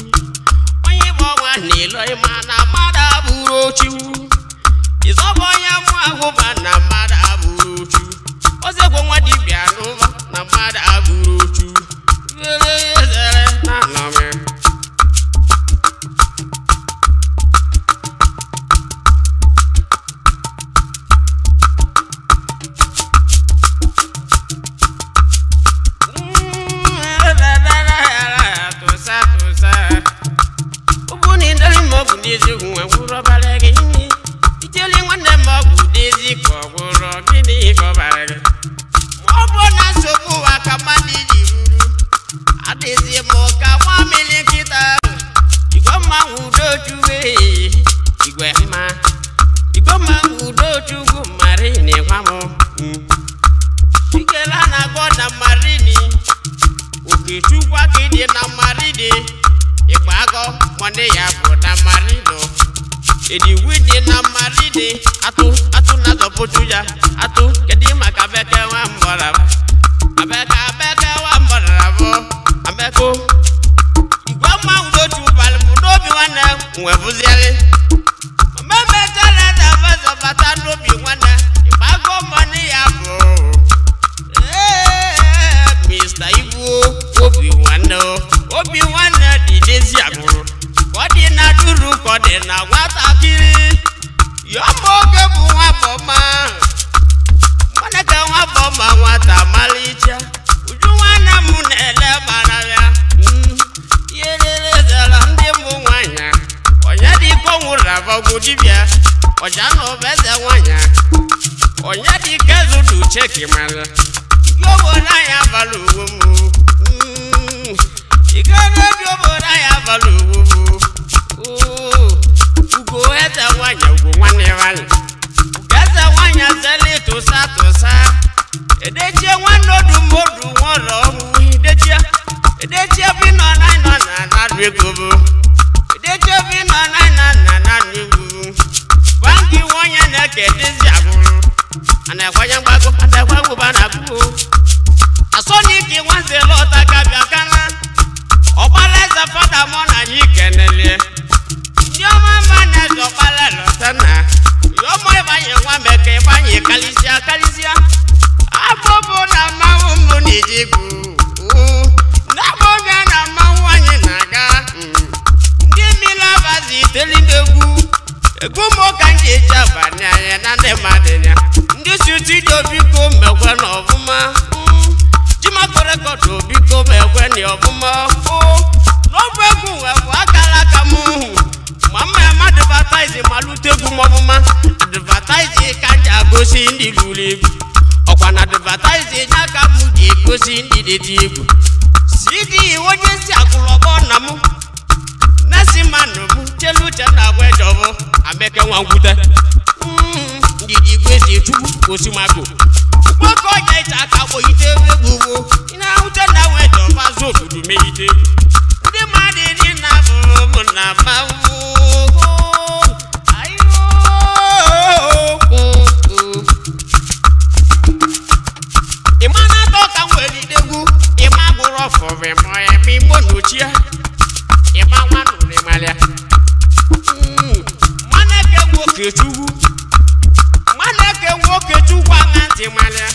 Onye bụ ọnwa na-elo ịma na mmadụ abụrụ Chukwu. Ịzọbụ onye mụ ahụba na mmadụ abụrụ Chukwu. Ozekwe nwa dibịa n'ụba na mmadụ abụrụ Chukwu. Were zere na anọmị. Tụsa tụsa. Ụbụ na ịdọrị m ọgwụ n'ezi nwe gwụrụ ọbara gị. Ijeli nwanne m ọgwụ n'ezi ka ọ gwụrụ gịnị ka ọbara gị. Ma ọ bụ na nsogbu ụwa ka mmadụ ji ruru. Adịghị m ka nwa mmiri nkịta. Igwe mma udochukwu igwe mma. Igwe mma udochukwu marini gwa m. Ikele a na-agwọ na marini. Okechukwu akịdị na marini. Ịgba agọ nwanne ya bụ na marino. Ediwi dị na marini. Atụ atụ na-azọpụchu ya. Atụ kedu maka abeke nwa mbọrọba. Abeke abeke nwa mbọrọba. Abeko. Igwe mma udochu balị m n'obi nwanne nwe bụzieli. Mmemme na bata n'obi nwanne. Ịgba agọ nwanne ya bụ. Mr. Ibu obi nwanne obi nwanne dị n'ezi agbụrụ. Ka ọ dị na duru ka ọ dị na nwatakịrị. Yọmọ oge bụ nwa bọma. Nwanne ka nwa bọma nwata malicha. Uju nwanne m na-ele mara ya. Ihe lele zara ndị mbụ nwanyị. Onye dị ka ọ nwụrụ abọgwụ dibịa. Ọja na ọbụ eze nwanyị. Onye dị ka ezudu cheki mara. Ndị obodo anyị abalị uwe m. Ike n'obi obodo anyị abalị uwe m. Ugo eze nwanyị ugo nwanne nwanyị. Ugo eze nwanyị azeli tụsa tụsa. Edechie nwanne odu mmodu nwọrọ ọnwụ. Edechie edechie bi nọ na nọ na na ego bụ. Edechie bi nọ na na na na ego bụ. Banki nwanyị na-eke dezi agwụrụ. A na-ekwanye mgbago a na-ekwe ba na agwụ. Asọniki nwanze lọta ka bịa kana. Ọkpala eze fada mọ na anyị kenelie. Ndị ọma mma na-eze ọkpala lọta na. Yọmọ ịbanye nwa meke ịbanye kalịsịa kalịsịa. Abụbụ na mmanwụ mbụ na-ejigbu. Ndabụ na mmanwụ anyị na-aga. Ndị mmiri abazi iteli n'egwu. Egwu m ka m ji eji abalị anya na ndị mmadụ ya. Ndị studio biko mekwe na ọfụma. Jimako rekọdụ biko mekwe na ọfụma. N'ọbụ egwu nwebụ akara aka m. Ma mma m advertise ma lute egwu m ọfụma. Advertise ka m ji agosi ndị lụrụ egwu. Ọkwa na advertise ya ka m ji egosi ndị na-eti egwu. CD onye si agụlọgbọ na m. Nesi mmanụ m chelu uche na agwa ejọbụ. Ameke nwa nkwute. Ndidi igwe si chukwu osimako. Nwoke ọja ịcha aka kpọghite egwu ugbo. Ị na-ahụte na nwe jọba zụ obodo megide. Ndị mmadụ dị na bụ na mmanwụ. Ịma na-atọ ka m nwere idegwu. Ịma bụrụ ọfọrọ ma eme imo n'ochie. Ịma nwa nụrụ ịmalịa. Nwanne nwoke chukwu. Nwanne nwoke chukwu aṅa. Timalia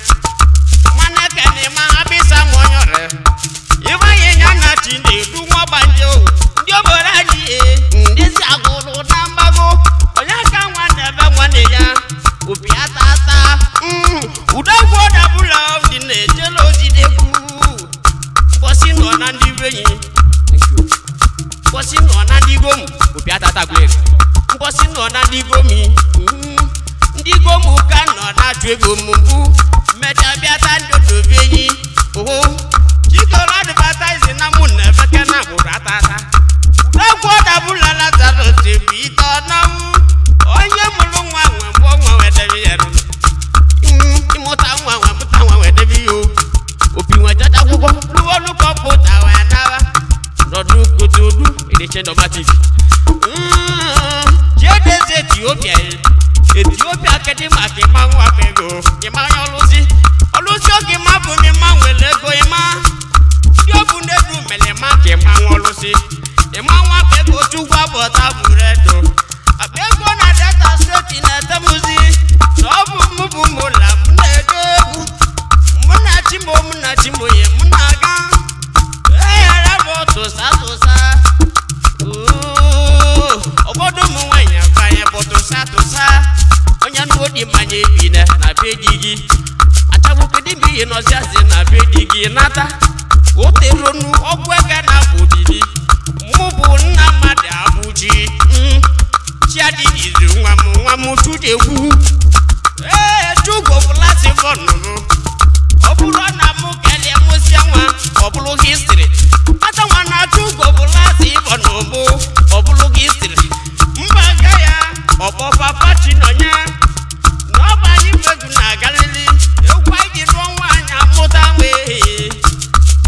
Manaka ni ma abisa monyore Iba yenya na chinde du nwa banjo Ndị obodo anyị ndị si agụrụ na mgbago onye aka nwa na-ebe nwanne ya obi atata udogwu ọdabụla dị na-ejela ozi n'egwu mgbọsị nọ na ndị benyi mgbọsị nọ na ndị gom Opi atata gwere. Mgbọsị nọ na ndị gomi ndị gomu ka nọ na-achụ ego m mbụ mmecha bịata ndị odobe enyi oho chikọrọ advertise na mụ na efeke na agbụrụ atata udogwu ọdabụla Lazarus bụ ite ọnọwụ onye mụrụ nwa nwe mbụ nwa wedebe ya rụrụ ịmụta nwa nwe mụta nwa wedebe ya o opi nwe jaja akwụkwọ lụọlụ kọmpụta wee naba Nọdụ kotodu edeche normative. Jedeze Etiopia Etiopia kedu maka ịma nwa ego ịma onye ọlụsị ọlụsị oge ịma bụ m ịma nwere ego ịma ndị ọbụ n'edu mere ịma ka ịma nwa ọlụsị ịma nwa ego chukwu abụọta buru edo akpa ego na Delta steeti na-etemuzi na ọ bụ mụ bụ mụ la m na-ede egwu mụ na chimo mụ na chimoye mụ na-aga eghara m tụsa tụsa ụfọdụ ụmụ nwaanyị abanye bụ tụsa tụsa onye nụ dị mmanya ebine na be di gị achagbu kedu mgbe ihe nọzi azị na be di gị nata o teronu ọgwụ eke na abụ didi mụ bụ nna mmadụ abụji chiadịghịzi nwa m nwa m chudegwu ee chugwo bụlasị fọnụ m ọ bụrụ na mụ kelee mụsịa nwa ọ bụrụ histri kpata nwa na-achụ ugo bụ lasị ịbọ na ụbụ ọ bụrụ histri mba ga ya ọkpọ papa chinonye na ọ bụ anyị bụ egwu na-agalili egwu anyị ji rụọ nwaanyị amụta nwee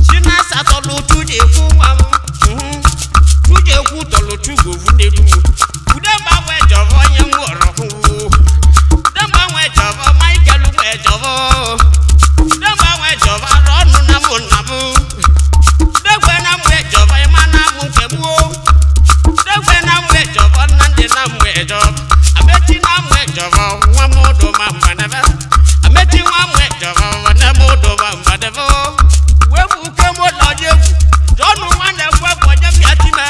chinasa tọlụ chudekwu nwa m chudekwu tọlụ chugwu n'elu m udemgba wee jọrọ onye m ghọrọ hụ udemgba wee jọrọ Michael wee jọrọ udemgba wee jọrọ arụ ọnụ na mụ nna m udegbe na mgbe jọrọ ịma na mụ nke m o udegbe na mgbe jọrọ nnamdị na mgbe jọrọ amechi na mgbe jọrọ nwa m ụdụ ma mgbadebe amechi nwa mgbe jọrọ nwanne m ụdụ ma mgbadebe wee bụ uke m ụlọ dị egwu jọnụ nwanne gwe bụ onye mbịa time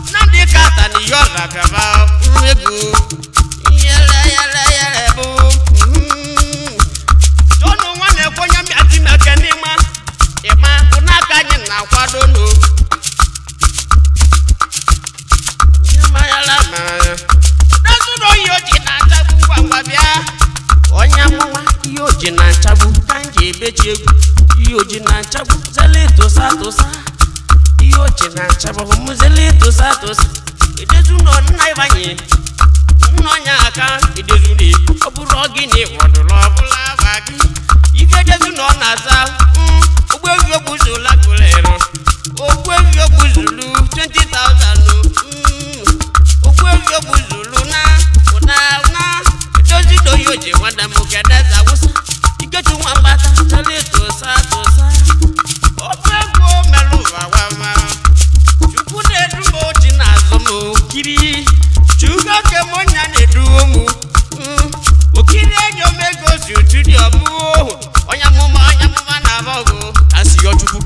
nnamdị kata na ihe ọra bịaba egwu yele yele yele bụ jọnụ nwanne gwe onye mbịa time ke n'ịma ịma n'aka anyị na-akwado nụ dezụrụ ihe oji na-achagbu ngwa ngwa bịa onye amụma ihe oji na-achagbu ka m ji ebechi egwu ihe oji na-achagbu zele tụsa tụsa ihe oji na-achagbu mụ zele tụsa tụsa edezu nọ nna ịbanye nna ọnya aka edezuru ọ bụrụ gịnị wọdụrụ ọbụla aba gị ife edezu na ọ na-aza ogbuefi ogbuzula gụlero ogbuefi ogbuzulu 20,000 ogbuefi ogbuzulu na ụna na edozi doyi oji nwanne m kedeza wụsa iketu nwa mgbata chọrọ tụsa tụsa ọbụ egwu melụ ụwa wama chukwu na-edu m ochi na-azụ m kiri chukwu oke m nya na-edu m okiri enyo m ego si utu dị ọbụ onye amụma na-abọ ọgụ Asị yọ Chukwu.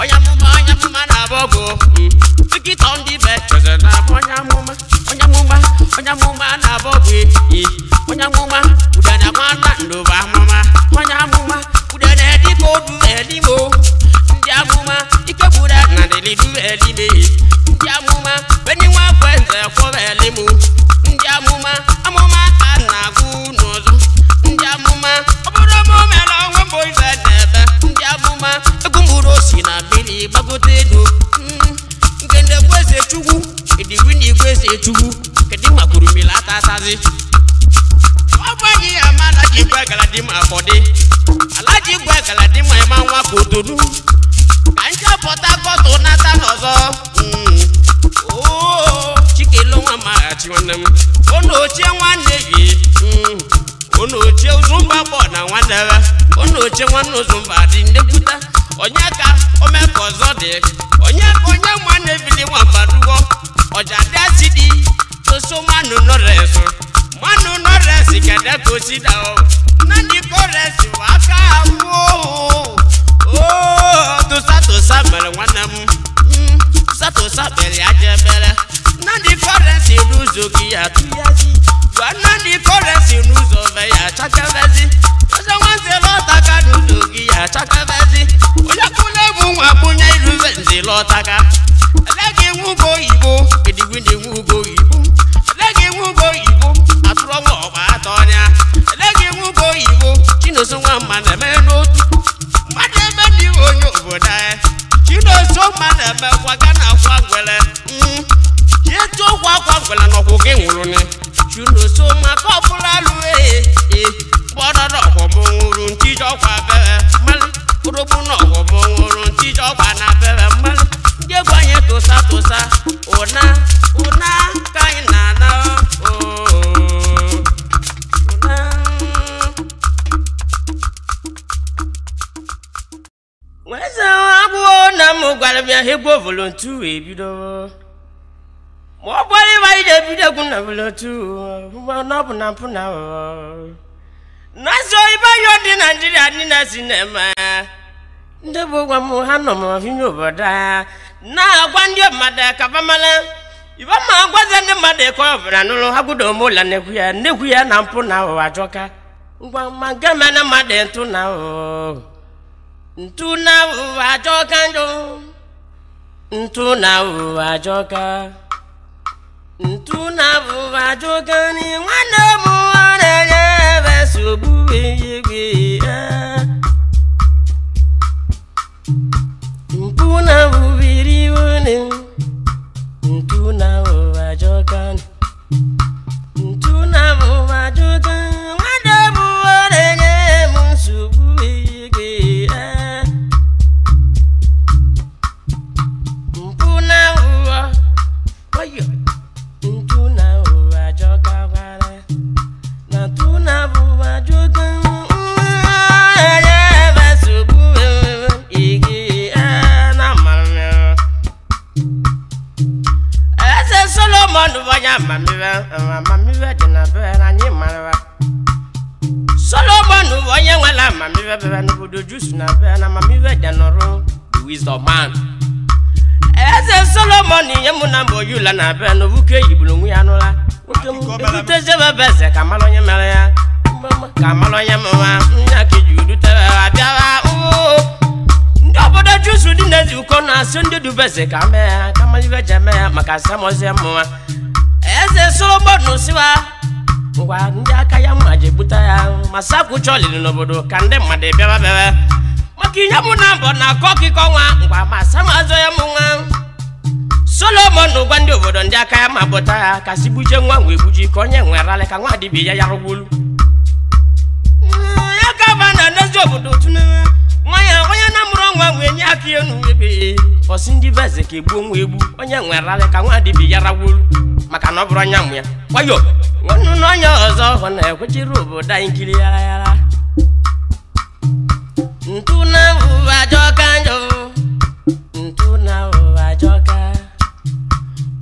onye amụma na-abọ ọgụ dọkịta ndị be chọzọ na-abụ onye amụma onye amụma onye amụma na-abọ ọgụ onye amụma udene nwanna ndụba amụma onye amụma udene dịka odu elimo ndị amụma ike gburu na dịlidu elime ndị amụma beni nwa kwenze kwọba elimu ndị amụma amụma ka na-agụ n'ụzọ ndị amụma ọ bụrụ m mere onwe m ife na-ebe ndị amụma egwu mụrụ osi na mmiri gbagote elu nke ndegwu eze chukwu edigwe na igwe eze chukwu kedu makwuru mmiri ata atazi ọ bụ anyị ya ama alaji igwe galadima afọdị alaji igwe galadima ịma nwa ka otonu ka nje pọta kọtụ nata n'ọzọ oo chikelu nwa maghachi nwanne m ụnụ ochie nwanne gị ụnụ ochie ụzụmba gbọ na nwanne ya ụnụ ochie nwanne ụzụmba dị nnekwuta onye ka ome ka ọzọ dị onye ka onye nwanne bili nwamba dugo ọja dị asị dị soso mmanụ nọrọ eso mmanụ nọrọ esi kede ka o si da o Nnamdi Kọresi bụ aka awụ oo tụsa tụsa mere nwanne m tụsa tụsa kpere ya jebere Nnamdi Kọresi n'ụzọ gị ya tụyazi gwa Nnamdi Kọresi n'ụzọ be ya chakebezi ọzọ nwanze lọtaka n'ụzọ gị ya chakebezi onye kwụla egwu nwa kpụnye irube nze lọtaka eleghị nwe ugo oyibo edigwe na-enwe ugo oyibo eleghị nwe ugo oyibo atụrụ nwa ọgba atọ ọnya eleghị nwe ugo oyibo Chinonso nwa mma na-eme n'otu mmadụ ebe ndị onye obodo anyị Chinonso mma na-eme kwaga na akwa ngwere jee tụọ ụkwụ akwa ngwere na ọkwụ gị nwụrụ ni Chinonso maka ọbụla alụ ee gbọdọdọ ọkwọm nwụrụ ntije ọkwa bere mmalị kpụrụkpụ na ọkwọm nwụrụ ntije ọkwa na bere mmalị ndị egwu anyị tụsa tụsa ụna ụna ka anyị na-ana oo ụna. Nweze agwụwo na m gwara m ya egwu volontu ebido ma ọ bụrụ ịba ije ebido egwu na volontu na ọ bụ na mpụ na na-asị ibe yo dị Naijiria ndị na-esi na-eme ndị bụ gwa m ha nọ m n'ime obodo a na-agwa ndị mmadụ ka ba mara ibe ma agwazi ndị mmadụ ka ọ bụla nụrụ ha gwudo m ụlọ na-ekwu ya na-ekwu ya na mpụ na aghụghọ ajọka ngwa ma nke mere mmadụ ntụ na aghụghọ ntụ na aghụghọ ajọka njọ ntụ na aghụghọ ajọka ntụ na aghụghọ ajọka ni nwanne m nwa na-enye ebe nsogbu egbe mpụ na aghụghọ iri ntụ na aghụghọ ajọka ntụ na aghụghọ ajọka nwanne m nwa na-enye m nsogbu egbe mpụ na aghụghọ oyo ntụ na aghụghọ ajọka gwara na ntụ na aghụghọ ajọka na-enye ebe nsogbu ege na mmanụ Eze Solomon bụ onye amamihe amamihe dị na be na anyị mara Solomon bụ onye nwere amamihe bịara n'obodo Jus na be na amamihe dị nọrọ the wisdom man. Eze Solomon nye mụ na mgbe oyula na be na obuke yigburu onwe ya n'ụra nwoke m ebutezebe be eze ka mara onye mere ya ka mara onye mụwa nya ka iji udutere abịawa oo ndị obodo Jus dị n'ezi ụkọ na-asị ndị dubeze ka mee ya ka mara ibe ji eme ya maka asamozie mụwa Eze Solomon siwa ngwa ndị aka ya mma ji egbute ya ma sakwucha olili n'obodo ka ndị mmadụ bịawa bịawa maka ihe mụ na mbọ na-akọ akụkọ nwa ngwa ma samazọ ya mụ nwa Solomon gwa ndị obodo ndị aka ya ma bụta ya ka si gbuje nwa wee gbuji ka onye nweralị ka nwa dibịa ya yarụgwulu ya ka ba na ndezi obodo tunu nwa ya onye na-amụrụ nwa wee nye aka enu ebe ọsị ndị be eze ka egbuo nwa egbu onye nweralị ka nwa dibịa ya rawolu maka na ọ bụrụ onye mụ ya nwayọ nwannu na onye ọzọ ọ na-ekwechiri obodo anyị nkiri yara yara ntụ na ụwa ajọka njọ ntụ na ụwa ajọka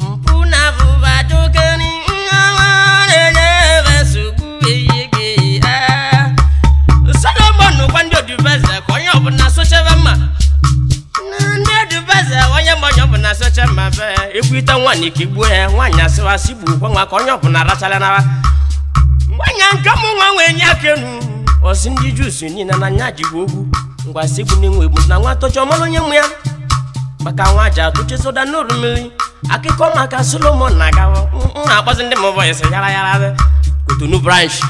mpụ na ụwa ajọka ni nwa na-enye ebe nsogbu eyighi Solomon gwa ndị odubeze ka onye ọbụla sochebe mma ndị odubeze onye ma onye ọbụla soche mma be egwu ite nwaanyị ka igbuo ya nwaanyị asịwasị gbukwa nwa ka onye ọbụla rachala nara nwaanyị nke mụ nwa nwee nye aka enu ọsị ndị Jus niile na anya jigbu ogwu ngwa sị egbu na-enwe egbu na nwa tọcha ọmara onye nwe ya maka nwa ji atụche soda n'oru mmiri akụkọ maka Solomon na-agawa m na-akpọzi ndị m voice yara yara Kotonu branch.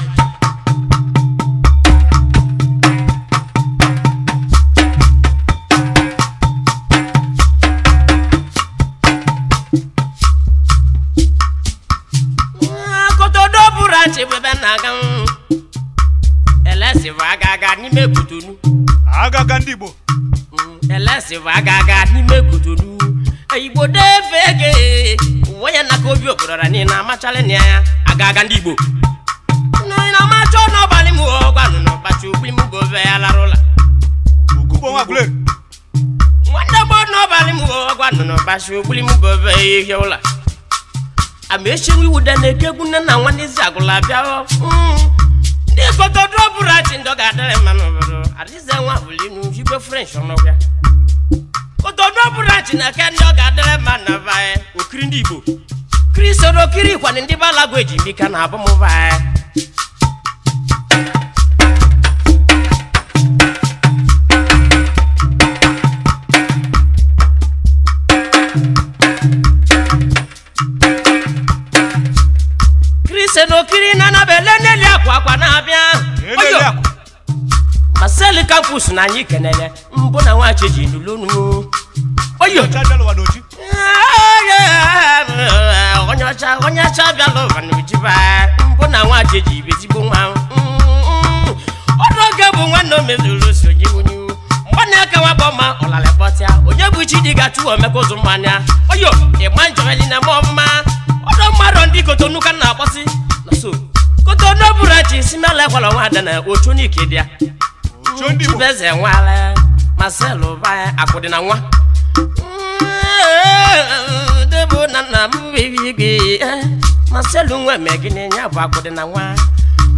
Kotonu branch bụ ebe na-aga elesi bụ aga aga n'ime Kotonu Agaga ndị Igbo elesi bụ aga aga n'ime Kotonu Igbo defe ege uwe ya naka obi obodo ra niile amachala na ya aga aga ndị Igbo na amacha n'ọbalị m ọgwanụ na ọkpacha ugbu m gove ya larụla Okugbo nwa Aguleri nwanne m n'ọbalị m ọgwanụ na ọkpacha ugbu m gove ihe ụla amaechi iwude na-eke egwu nne na nwanne ezi agụla bịa ndị Ndị kotodu bụrụ achị ndị ọ ga-adịrị mma n'obodo adịze nwa bulinu igwe french ọnụọbịa kotodu bụrụ achị na ke ndị ọ ga-adịrị mma na bae Okiri ndị Igbo krisoro okiri kwanị ndị balagwa eji mika na abụmụbae krisoro okiri na anabele n'eli akwa akwa na-abịa Eleli akwa. Marcel Campus na anyị kenele mbụ na nwachi ji nulunu oyo Ọcha bịala ụwa n'oji. Onye ọcha bịala ụwa n'oji ba mbụ na nwachi ji bụ ezigbo nwa ọdụ oge bụ nwanne o mezuru sonye wunyu mgbe aka nwa bụ ma ọlala kpọtịa onye bụ chi dị ga-achụ omeka ụzụ mmanya oyo ịma njọeli na ma ọmụma ọdụ mmadụ ndị kotonu ka na-akpọsị na so kotonu bụrụ achị si mela ekwala nwa ada na ochu n'ike dị ya. Ocho ndị Igbo. Chibeze nwale Marcel ba akwụdị na nwa debo na nna m bebi gị Marcel nwe me gịnị ya bụ akwụdị na nwa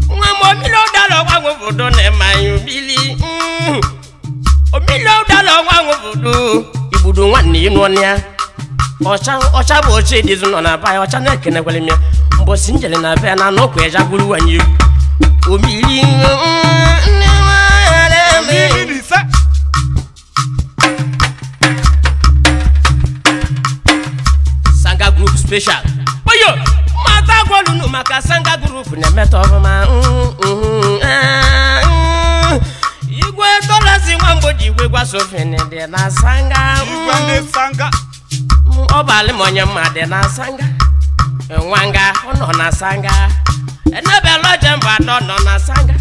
nwa ma omili ụdara ọgwa obodo na-eme obili omili ụdara ọgwa obodo igbudu nwanne ịnụ ọnụ ya ọcha ọcha bụ oche dịzụ nọ na be ya ọcha na-ekenekwere m ya mbọsị njele na be ya na anụ ya jagburu nwanyị egwu omili 5. Sanga Group Special oyo mata gwalunu maka Sanga Group na-emetọ ọfụma igwe tọlazi nwa mgboji igwe gwasofin dị na Sanga Igwe ndị Sanga. Ọ bụ alị m onye mma dị na Sanga nwanga ọ nọ na Sanga enebela oje mba atọ nọ na Sanga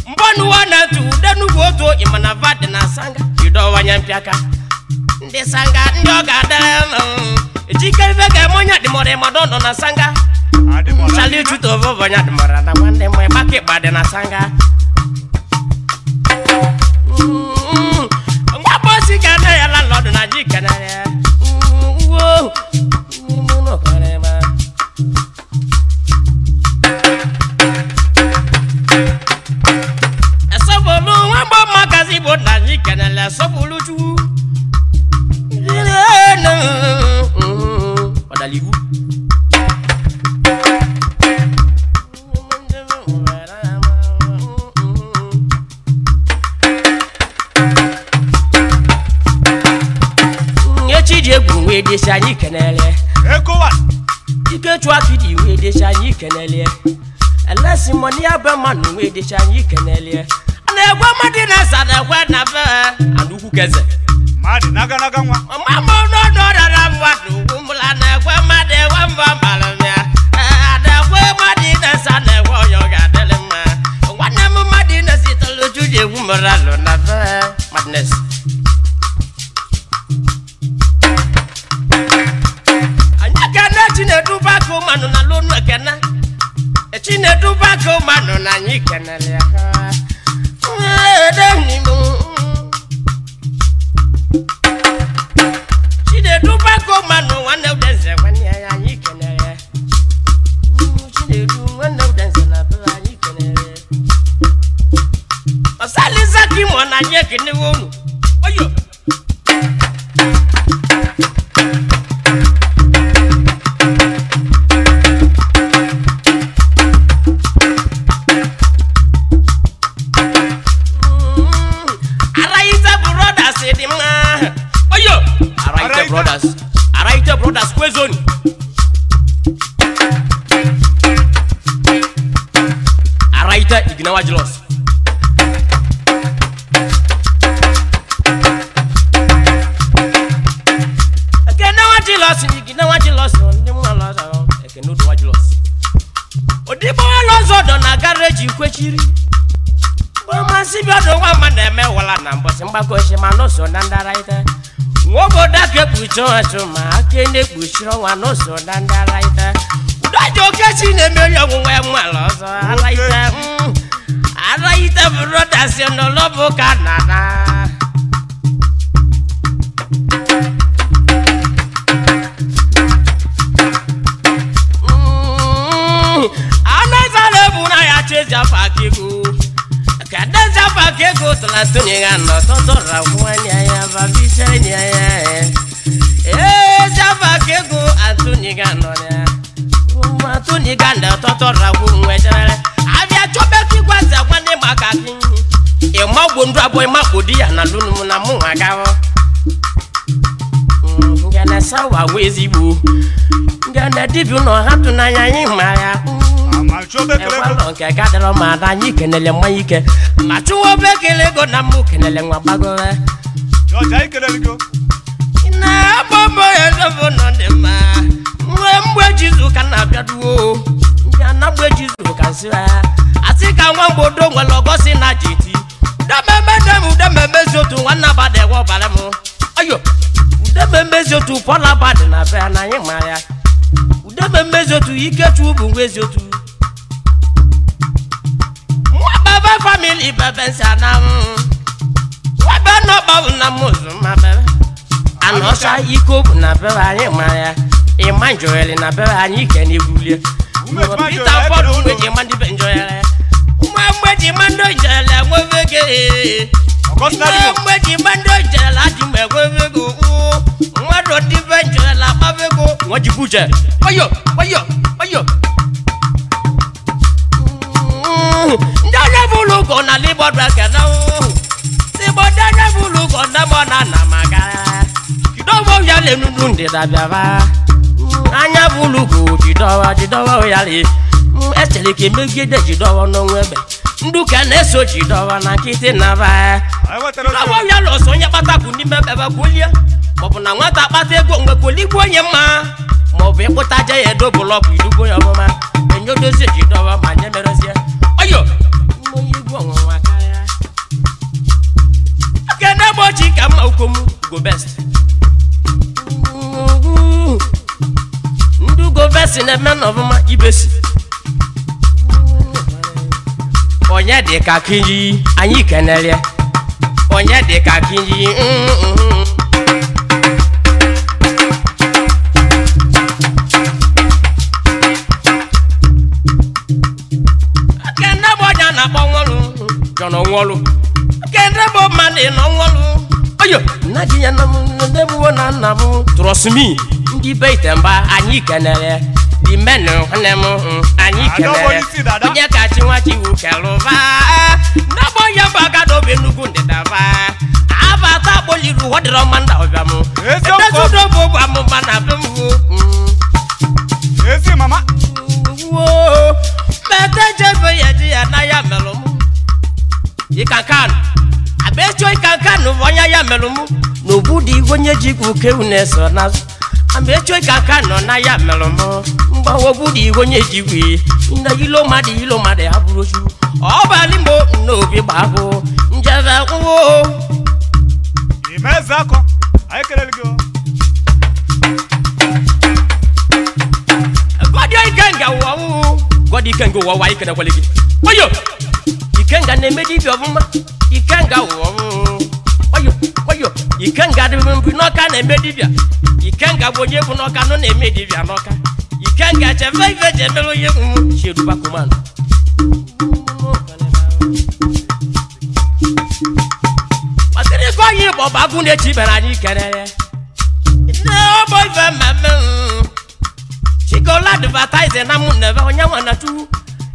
mbọnuwa na ntu udenugwu otu ịmana va dị na Sanga jidowanye mpịaka ndị Sanga ndị ọ ga-adịrị ejike ife ga-eme onye adịmọrọ ịmọdọ nọ na Sanga Adịmọla. Chali chuto vọvọ onye adịmọrọ na nwanne m ịgbaka ịgba dị na Sanga mgbapụ ka na ya landlord na ji kenere uwo n'ime kwere ma esọpụrụ nwa mgbọ makazi igbo na ji kenere esọpụrụ chukwu ọdaliwu Echi ji egwu wee desi anyị kenele Ego wa. Ikechu akidi wee desi anyị kenele elesi mọni abe mmanụ wee desi anyị kenele a na-egwe mmadụ na-esa na-egwe na be and ukwu keze Mmadụ naga naga nwa. Mama m n'ọdụ rara mmadụ ugwu mụla na-egwe mmadụ egwe mba mara m ya na-egwe mmadụ na-esa na-egwe onye ọ ga-adịrị mma nwanne m mmadụ na-esi tolu ju ji egwu mụrụ alụ na be madness anyị ekene Chinedu bako manụ na lonu ekene Chinedu bako manụ na anyị kenere ya Chinedu bako manụ nwanne Udenze nwanne ya anyị kenere Chinedu nwanne Udenze na be anyị kenere Ọsalizaki mọ na anyị ekenewo unu oyo Araite Brothers dị mma oyo Araite Araite. Brothers Araite Brothers kwezoni Araite Ignawa Jealous Ekene nwa Jealous Igine nwa Jealous ndị nwa lọzọ Ekene Odowa Jealous Odigbo lọzọ dọ na gareji kwechiri Gbamasị bịa ọdụ nwa mma na-eme wala na mbọsị mgbakọ ochi ma n'ụzọ na ndị Araite nwa obodo aka ekpuchi ọchụ ma aka na-ekpuchiri ọnwa n'ụzọ na ndị Araite Udoji Okechi na-emeri ọnwụnwa nwa ala ọzọ Araite Araite Brothers n'ụlọ ka na na Anaghịzala ebu na ya chezi afọ aka ego Matuni ga no toto ra kwanya ya babisha nya ya. Eh java kego Antoni ga no ya. Matuni ga na toto ra kwu ejere. Abia chobe ki gwaza kwane maka ki. E ma gbo ndu abo e ma kodi ya na lunu na mu agawo. Ngana sawa wezigbo. Ngana dibi no ha tu na anya yi ma ya. Nke ka dọrọ ma ada anyị kenele nwa ike ma chụwa obekele ego na mụ kenele nwa gbagore na agbọmbọ ya ezobo nọ dị mma mgbe mgbe Jizu ka na-abịaduo ya na mgbe Jizu ka nsị ya asị ka nwa mgbodo nwere ọgọsị na jiti udememedem otu nwanne abadị ewe ọbara m ayo udememezi otu pọla abadị na be na anyị ma ya udememezi otu Ikechukwu bụ nwa ezi otu baba family baba sana wa ba no ba na muzu ma baba anosa iko na baba anyị ma ya e ma njoele na baba anyị ke na egwulie Peter Paul nwe ji ma ndị be njoele nwa mgbe ji ma ndo njele nwevege mgbe ji ma ndo njele adị m egwevego nwa ndị be njoele akpavego nwa ji buje oyo oyo oyo ndanya bulu ko na libo drake na o sibo ndanya bulu ko na mo na na maga kidowo ya le nunu ndi da bia ba anya bulu ko jidowa jidowa ya le esele ke megide jidowa no nwebe nduka na eso jidowa na nkiti na ba kidowo ya lo so nya pataku ni mebe ba kulie mo bu na nwata kpata ego ngwe koligbo onye mma mo bu ikputa je ya edo block idugbo ya ọmụma enyodozie jidowa ma nye merezie ayo kene mochi kama ukomu go best ndu go best na man of ma ibesi onye dị ka kinji anyị kenele onye dị ka kinji kene boja na kpọnwụrụ jọnọ nwọlụ kene bo mmadụ nọ nwọlụ oyo nna di ya na m na nna m trust me ndị be itemba anyị kenere the men nwanne m anyị kenere onye ka chi nwa chiwu kelụva ndabọ ya bụ agada obi nnukwu ndịdava abata kpoliru ọ dịrọ mma nda ọbịa m edezudo bụ bụ amụma na be m ezi mama wo mete jebe ya ji ya na ya melụ m ikankan abecho ikankan onye ya melụ m n'obudu igwe onye ji ikwu ke une so n'azụ abecho ikankan nọ na ya melụ m mgbawa obudu igwe onye ji igwe na ilo mmadụ ha bụrụ ochu ọbalị mo n'obi gbabụ njebe nwo imeze akọ anyị kelele gị gọdị ikenga ụwa gọdị ikenga ụwa ụwa anyị kenekwele gị oyo ikenga na-eme dibịa ọfụma ikenga ụwa oyo oyo ikenga dị mbụ n'ọka na-eme dibịa ikenga bụ onye bụ n'ọka nọ na-eme dibịa n'ọka ikenga chebe ife ji emere onye m cheruba kumanụ kpatịrị ka onye igbo bụ agụ na-echi ibere anyị kelere nne ọgbọ ife mmemme chikola advertise na mụ nebe onye nwa na chukwu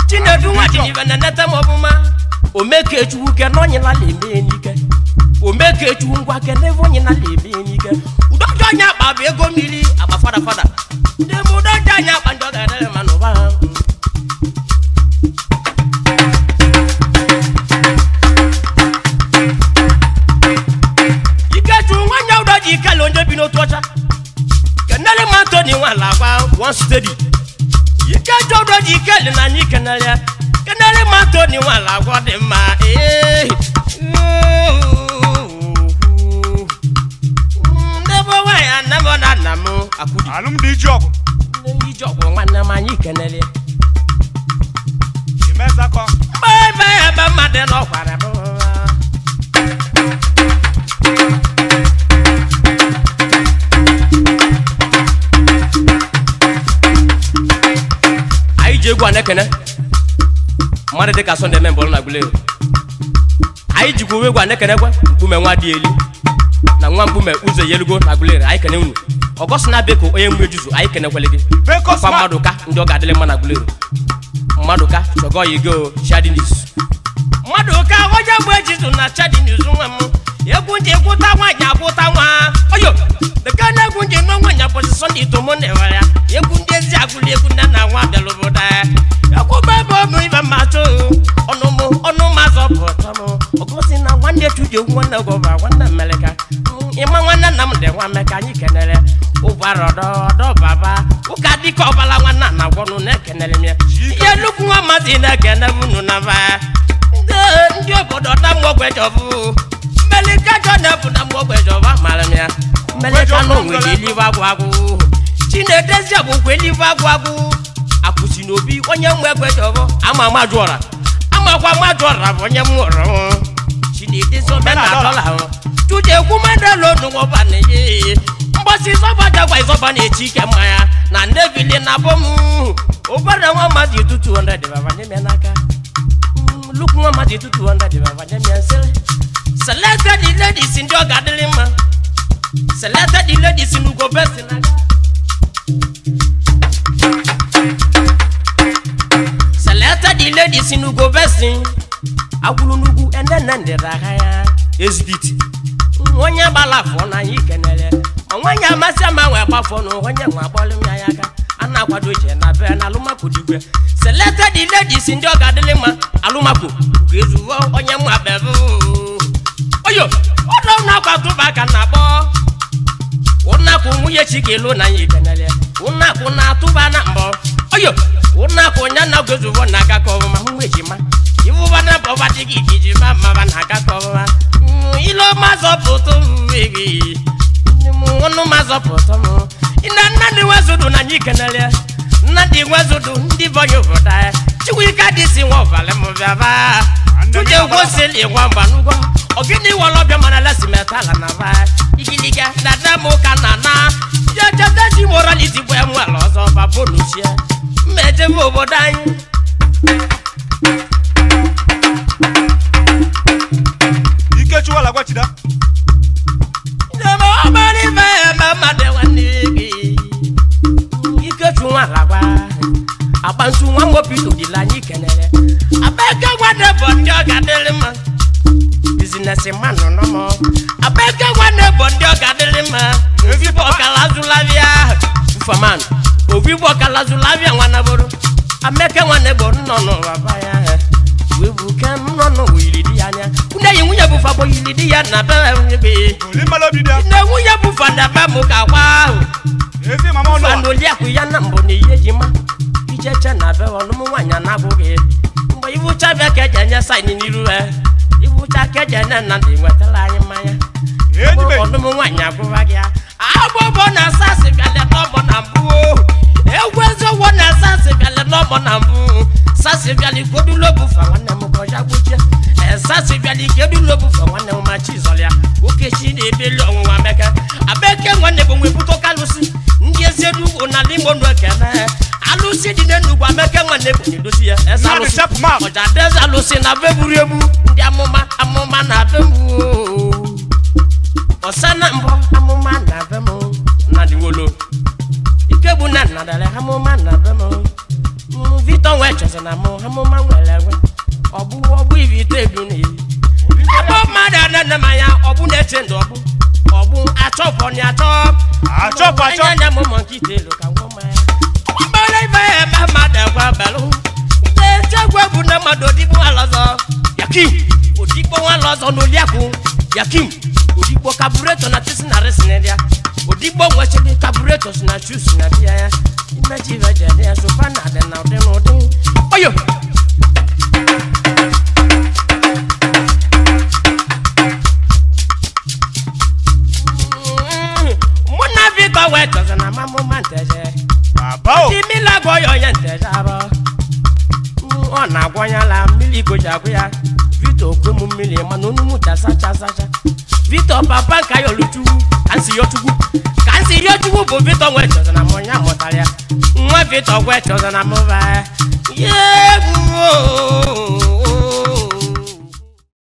chinedu nwa chinibe na nete m ọfụma omekechukwu ke na onye lala eme n'ike omekechukwu ngwa ke n'ebe onye lala eme n'ike udoji onye akpa bụ ego mmiri akpa fada fada ndị m udoji anya akpa ndị ọ ga-adịrị ma n'ụba ha Ikechukwu nwanne udoji ikele onye bi n'otu ọcha kenele ma Anthony nwala agwa one steady Ikeju udoji ikele na anyị kenele ya kenele ma Anthony nwala agwa dị mma ee ndị bụ nwaanyị anamọ na nna m akwụdi alụmdi iji ọgụ ndị iji ọgwụ nwanne m anyị kenele imeze akọ mgbe ebe ebe mmadụ nọkwara m anyị ji egwu a na-ekene mmadụ dịka Sunday eme mbọrọ na Aguleri Anyị jikwa uwe gwa na-ekenekwe mkpume nwa dị elu na nwa mkpume ụzọ yelugo na Aguleri anyị kene unu. Ọgọsị na beko onye mgbe juzu anyị kenekwele gị. Kwa mmadụ ka ndị ọ ga-adịrị mma na Aguleri. Mmadụ ka chọgọ ya go Chadinews. Mmadụ ka onye mgbe jizu na Chadinews nwa m. Egwu nji gwụta nwaanyị agwụta nwa. Oyo deka na egwu nji nọ nwaanyị abọchị Sọnde itomo na-enwe ya. Egwu ndị ezi agụla egwu nne na nwa bịara obodo ya. Egwu bụ ebe ọmụ ibe mma choo. Ọnụ mụ ọnụ mazọ bụ ọtọ m. Ọgọsị na nwanne Chuji nwanne gọva nwanne Mmeleka. Ịma nwanne nna m dị nwa Mmeka anyị kenere. Ụbara ọdọ ọdọ baba. Ụka dịka ọbala nwanne na agwọnụ na-ekenere m ya. Ihe nnukwu nwa mmadụ na-ekene unu na ba. Ndị obodo na mgbọgwejọbụ. Mmeleka jọ na-ebu na mgbọgwejọba mara m ya. Mmeleka na onwere eluigwe agwụ agwụ. Chinedezi bụkwa eluigwe agwụ agwụ. Akwụsị n'obi onye nwe egwejọbụ ama amajụ ọra. Amakwa amajụ ọra bụ onye m nwụrụ. Chinedezi omenala dọla ahụ. Chude ekwu mmadụ n'ụwa na ye. Mgbọsị ịzọba jagwa ịzọba na-echi ike mmanya na ndebili na abọ m. Ụbara nwa mmadụ 200 baba nye m n'aka. Lukwu nwa mmadụ 200 baba nye m nsịrị. Selected the ladies ndị ọ ga-adịrị mma. Selected the ladies n'ugo best n'aka. Selected the ladies n'ugo best. Agwụrụ n'ugwu enene ndịda ha ya. Ezibiti. Onye gbala afọ na anyị kenere. Onye amasị ama nwe gbafọ na onye nwe agbọlụ m ya aka. A na-akwado ije na be na alụmakụ digwe. Selected the ladies ndị ọ ga-adịrị mma. Alụmakụ ga-ezuwo onye nwa bebe. Oyo, ọdọ na-akwa tụba aka na-akpọ. Ụnakụ nwunye Chikelu na anyị kenere. Ụnakụ na-atụba na mbọ. Oyo, ụnakụ nya na gozuwo na aka ka ọbụma nwa ejima. Iwụba na mbọ badịghị iji ma maba na aka ka ọbụma. Ilo mazọpụta uwe ọnụ mazọpụta m. Nna ndị nwezudu na anyị kenere. Nna ndị nwezudu ndị bọnye obodo anyị. Chiwike adịsị nwa ọbalị m bịaba. Tuje gwosili nwa mgba n'ụgwọ. Ogini wọlọ bịa mana lesi metala na ba. Igiliga na dam ka na na. Ya cheta ji morality bụ enwe ala ọzọ ba bonuchie. Mmejebe obodo anyị. Ikechuwa lagwachida. Ndebe ọgbara ife eme mmadụ nwanne gị. Ikechu nwa lagwa. Akpansu nwa mopito dịla anyị kenere. Abeke nwanne bụ ndị ọ ga-adịrị mma. Business man no more. Abeke nwanne bụ ndị ọ ga-adịrị mma. Ezi papa. Ọkala zụlavia. Ufaman. Obi bụ ọkala zụlavia nwanne bụrụ. Ameke nwanne bụ nnọ n'ụwa ba ya. Webu ke nnọ n'ụwa yiri di ya anya. Nne yi nwunye bụ fabọ yiri di ya na be ebe. Olimalo bi dia. Nne nwunye bụ fada be mụ ka kwa ahụ. Ezi mama ọnụ. Fanoli akụ ya na mbụ na ihe ji ma. Icheche na be ọlụmụ nwaanyị anabụghị. Mgbe iwucha bịa ka eji enye saịn n'iru ya. Iwucha ka eji enye na ndị nwetara anyị mmanya. Enyi be. Ọlụmụ nwaanyị agwụwa gị ya. Agbụgbọ na asasị bịala n'ọgbọ na mbụ. Egwu eziokwu na asasị bịala n'ọgbọ na mbụ. Sasị bịala ikodulo bụ fa nwanne m ka ọja gbuchie. Sasị bịala ikodulo bụ fa nwanne m ma chi zọrọ ya. Okechi na-ebeli ọnwụnwa Ameke. Abeke nwanne bụ nwe bute kalụsị. Ndị ezi Enugwu na Imo nụ ekene. Alụsị dị n'Enugwu Ameke nwanne bụ na-edozi ya. Eze Nnamdi alụsị. Sharp Mouth. Ọja deze alụsị na be buru ebu. Ndị amụma amụma na be mbụ. Ọsa na mbọ amụma na be m. Nnamdi Nwolo. Ike bụ na nnadara amụma na be m. Victor nwe chọsị na mụ amụma nwere enwe. Ọgbụ ọgbụ ibi ite ebu na eyi. Ebe mmadụ anene m anya ọgbụ na-eche ndụ ọgbụ. Ọgbụ achọpụ na achọ. Achọpụ achọ. Anya anya m mọ nke ite elu ka ngwọ mmanya. Ọgbara ife eme mmadụ ekwe abalụ. Ndị echegwe bụ na mmadụ odigbo ala ọzọ. Yakim odigbo nwa ala ọzọ n'Oliakụ. Yakim odigbo kabureto na tisi na resi na ya. Odigbo nwechiri kabureto si na chus na bịa ya. Imechi ife jede ya sofa na adị na ụdị na ụdị. Oyo! Mụ na Victor wee chọzi na mamụma nteje. Baba o. Mmiri agwọ ya onye nteje abọ. Ọ na-agwọ ya la mmiri goji agwụ ya. Victor okwe m mmiri mana onu m cha sacha sacha. Victor papa nka ya oluchukwu ka nsi yọ chukwu. Ka nsi yọ chukwu bụ Victor nwee chọzi na mụ ya mụtara ya. Nwa Victor nwee chọzi na mụ ba. Ye gwuo.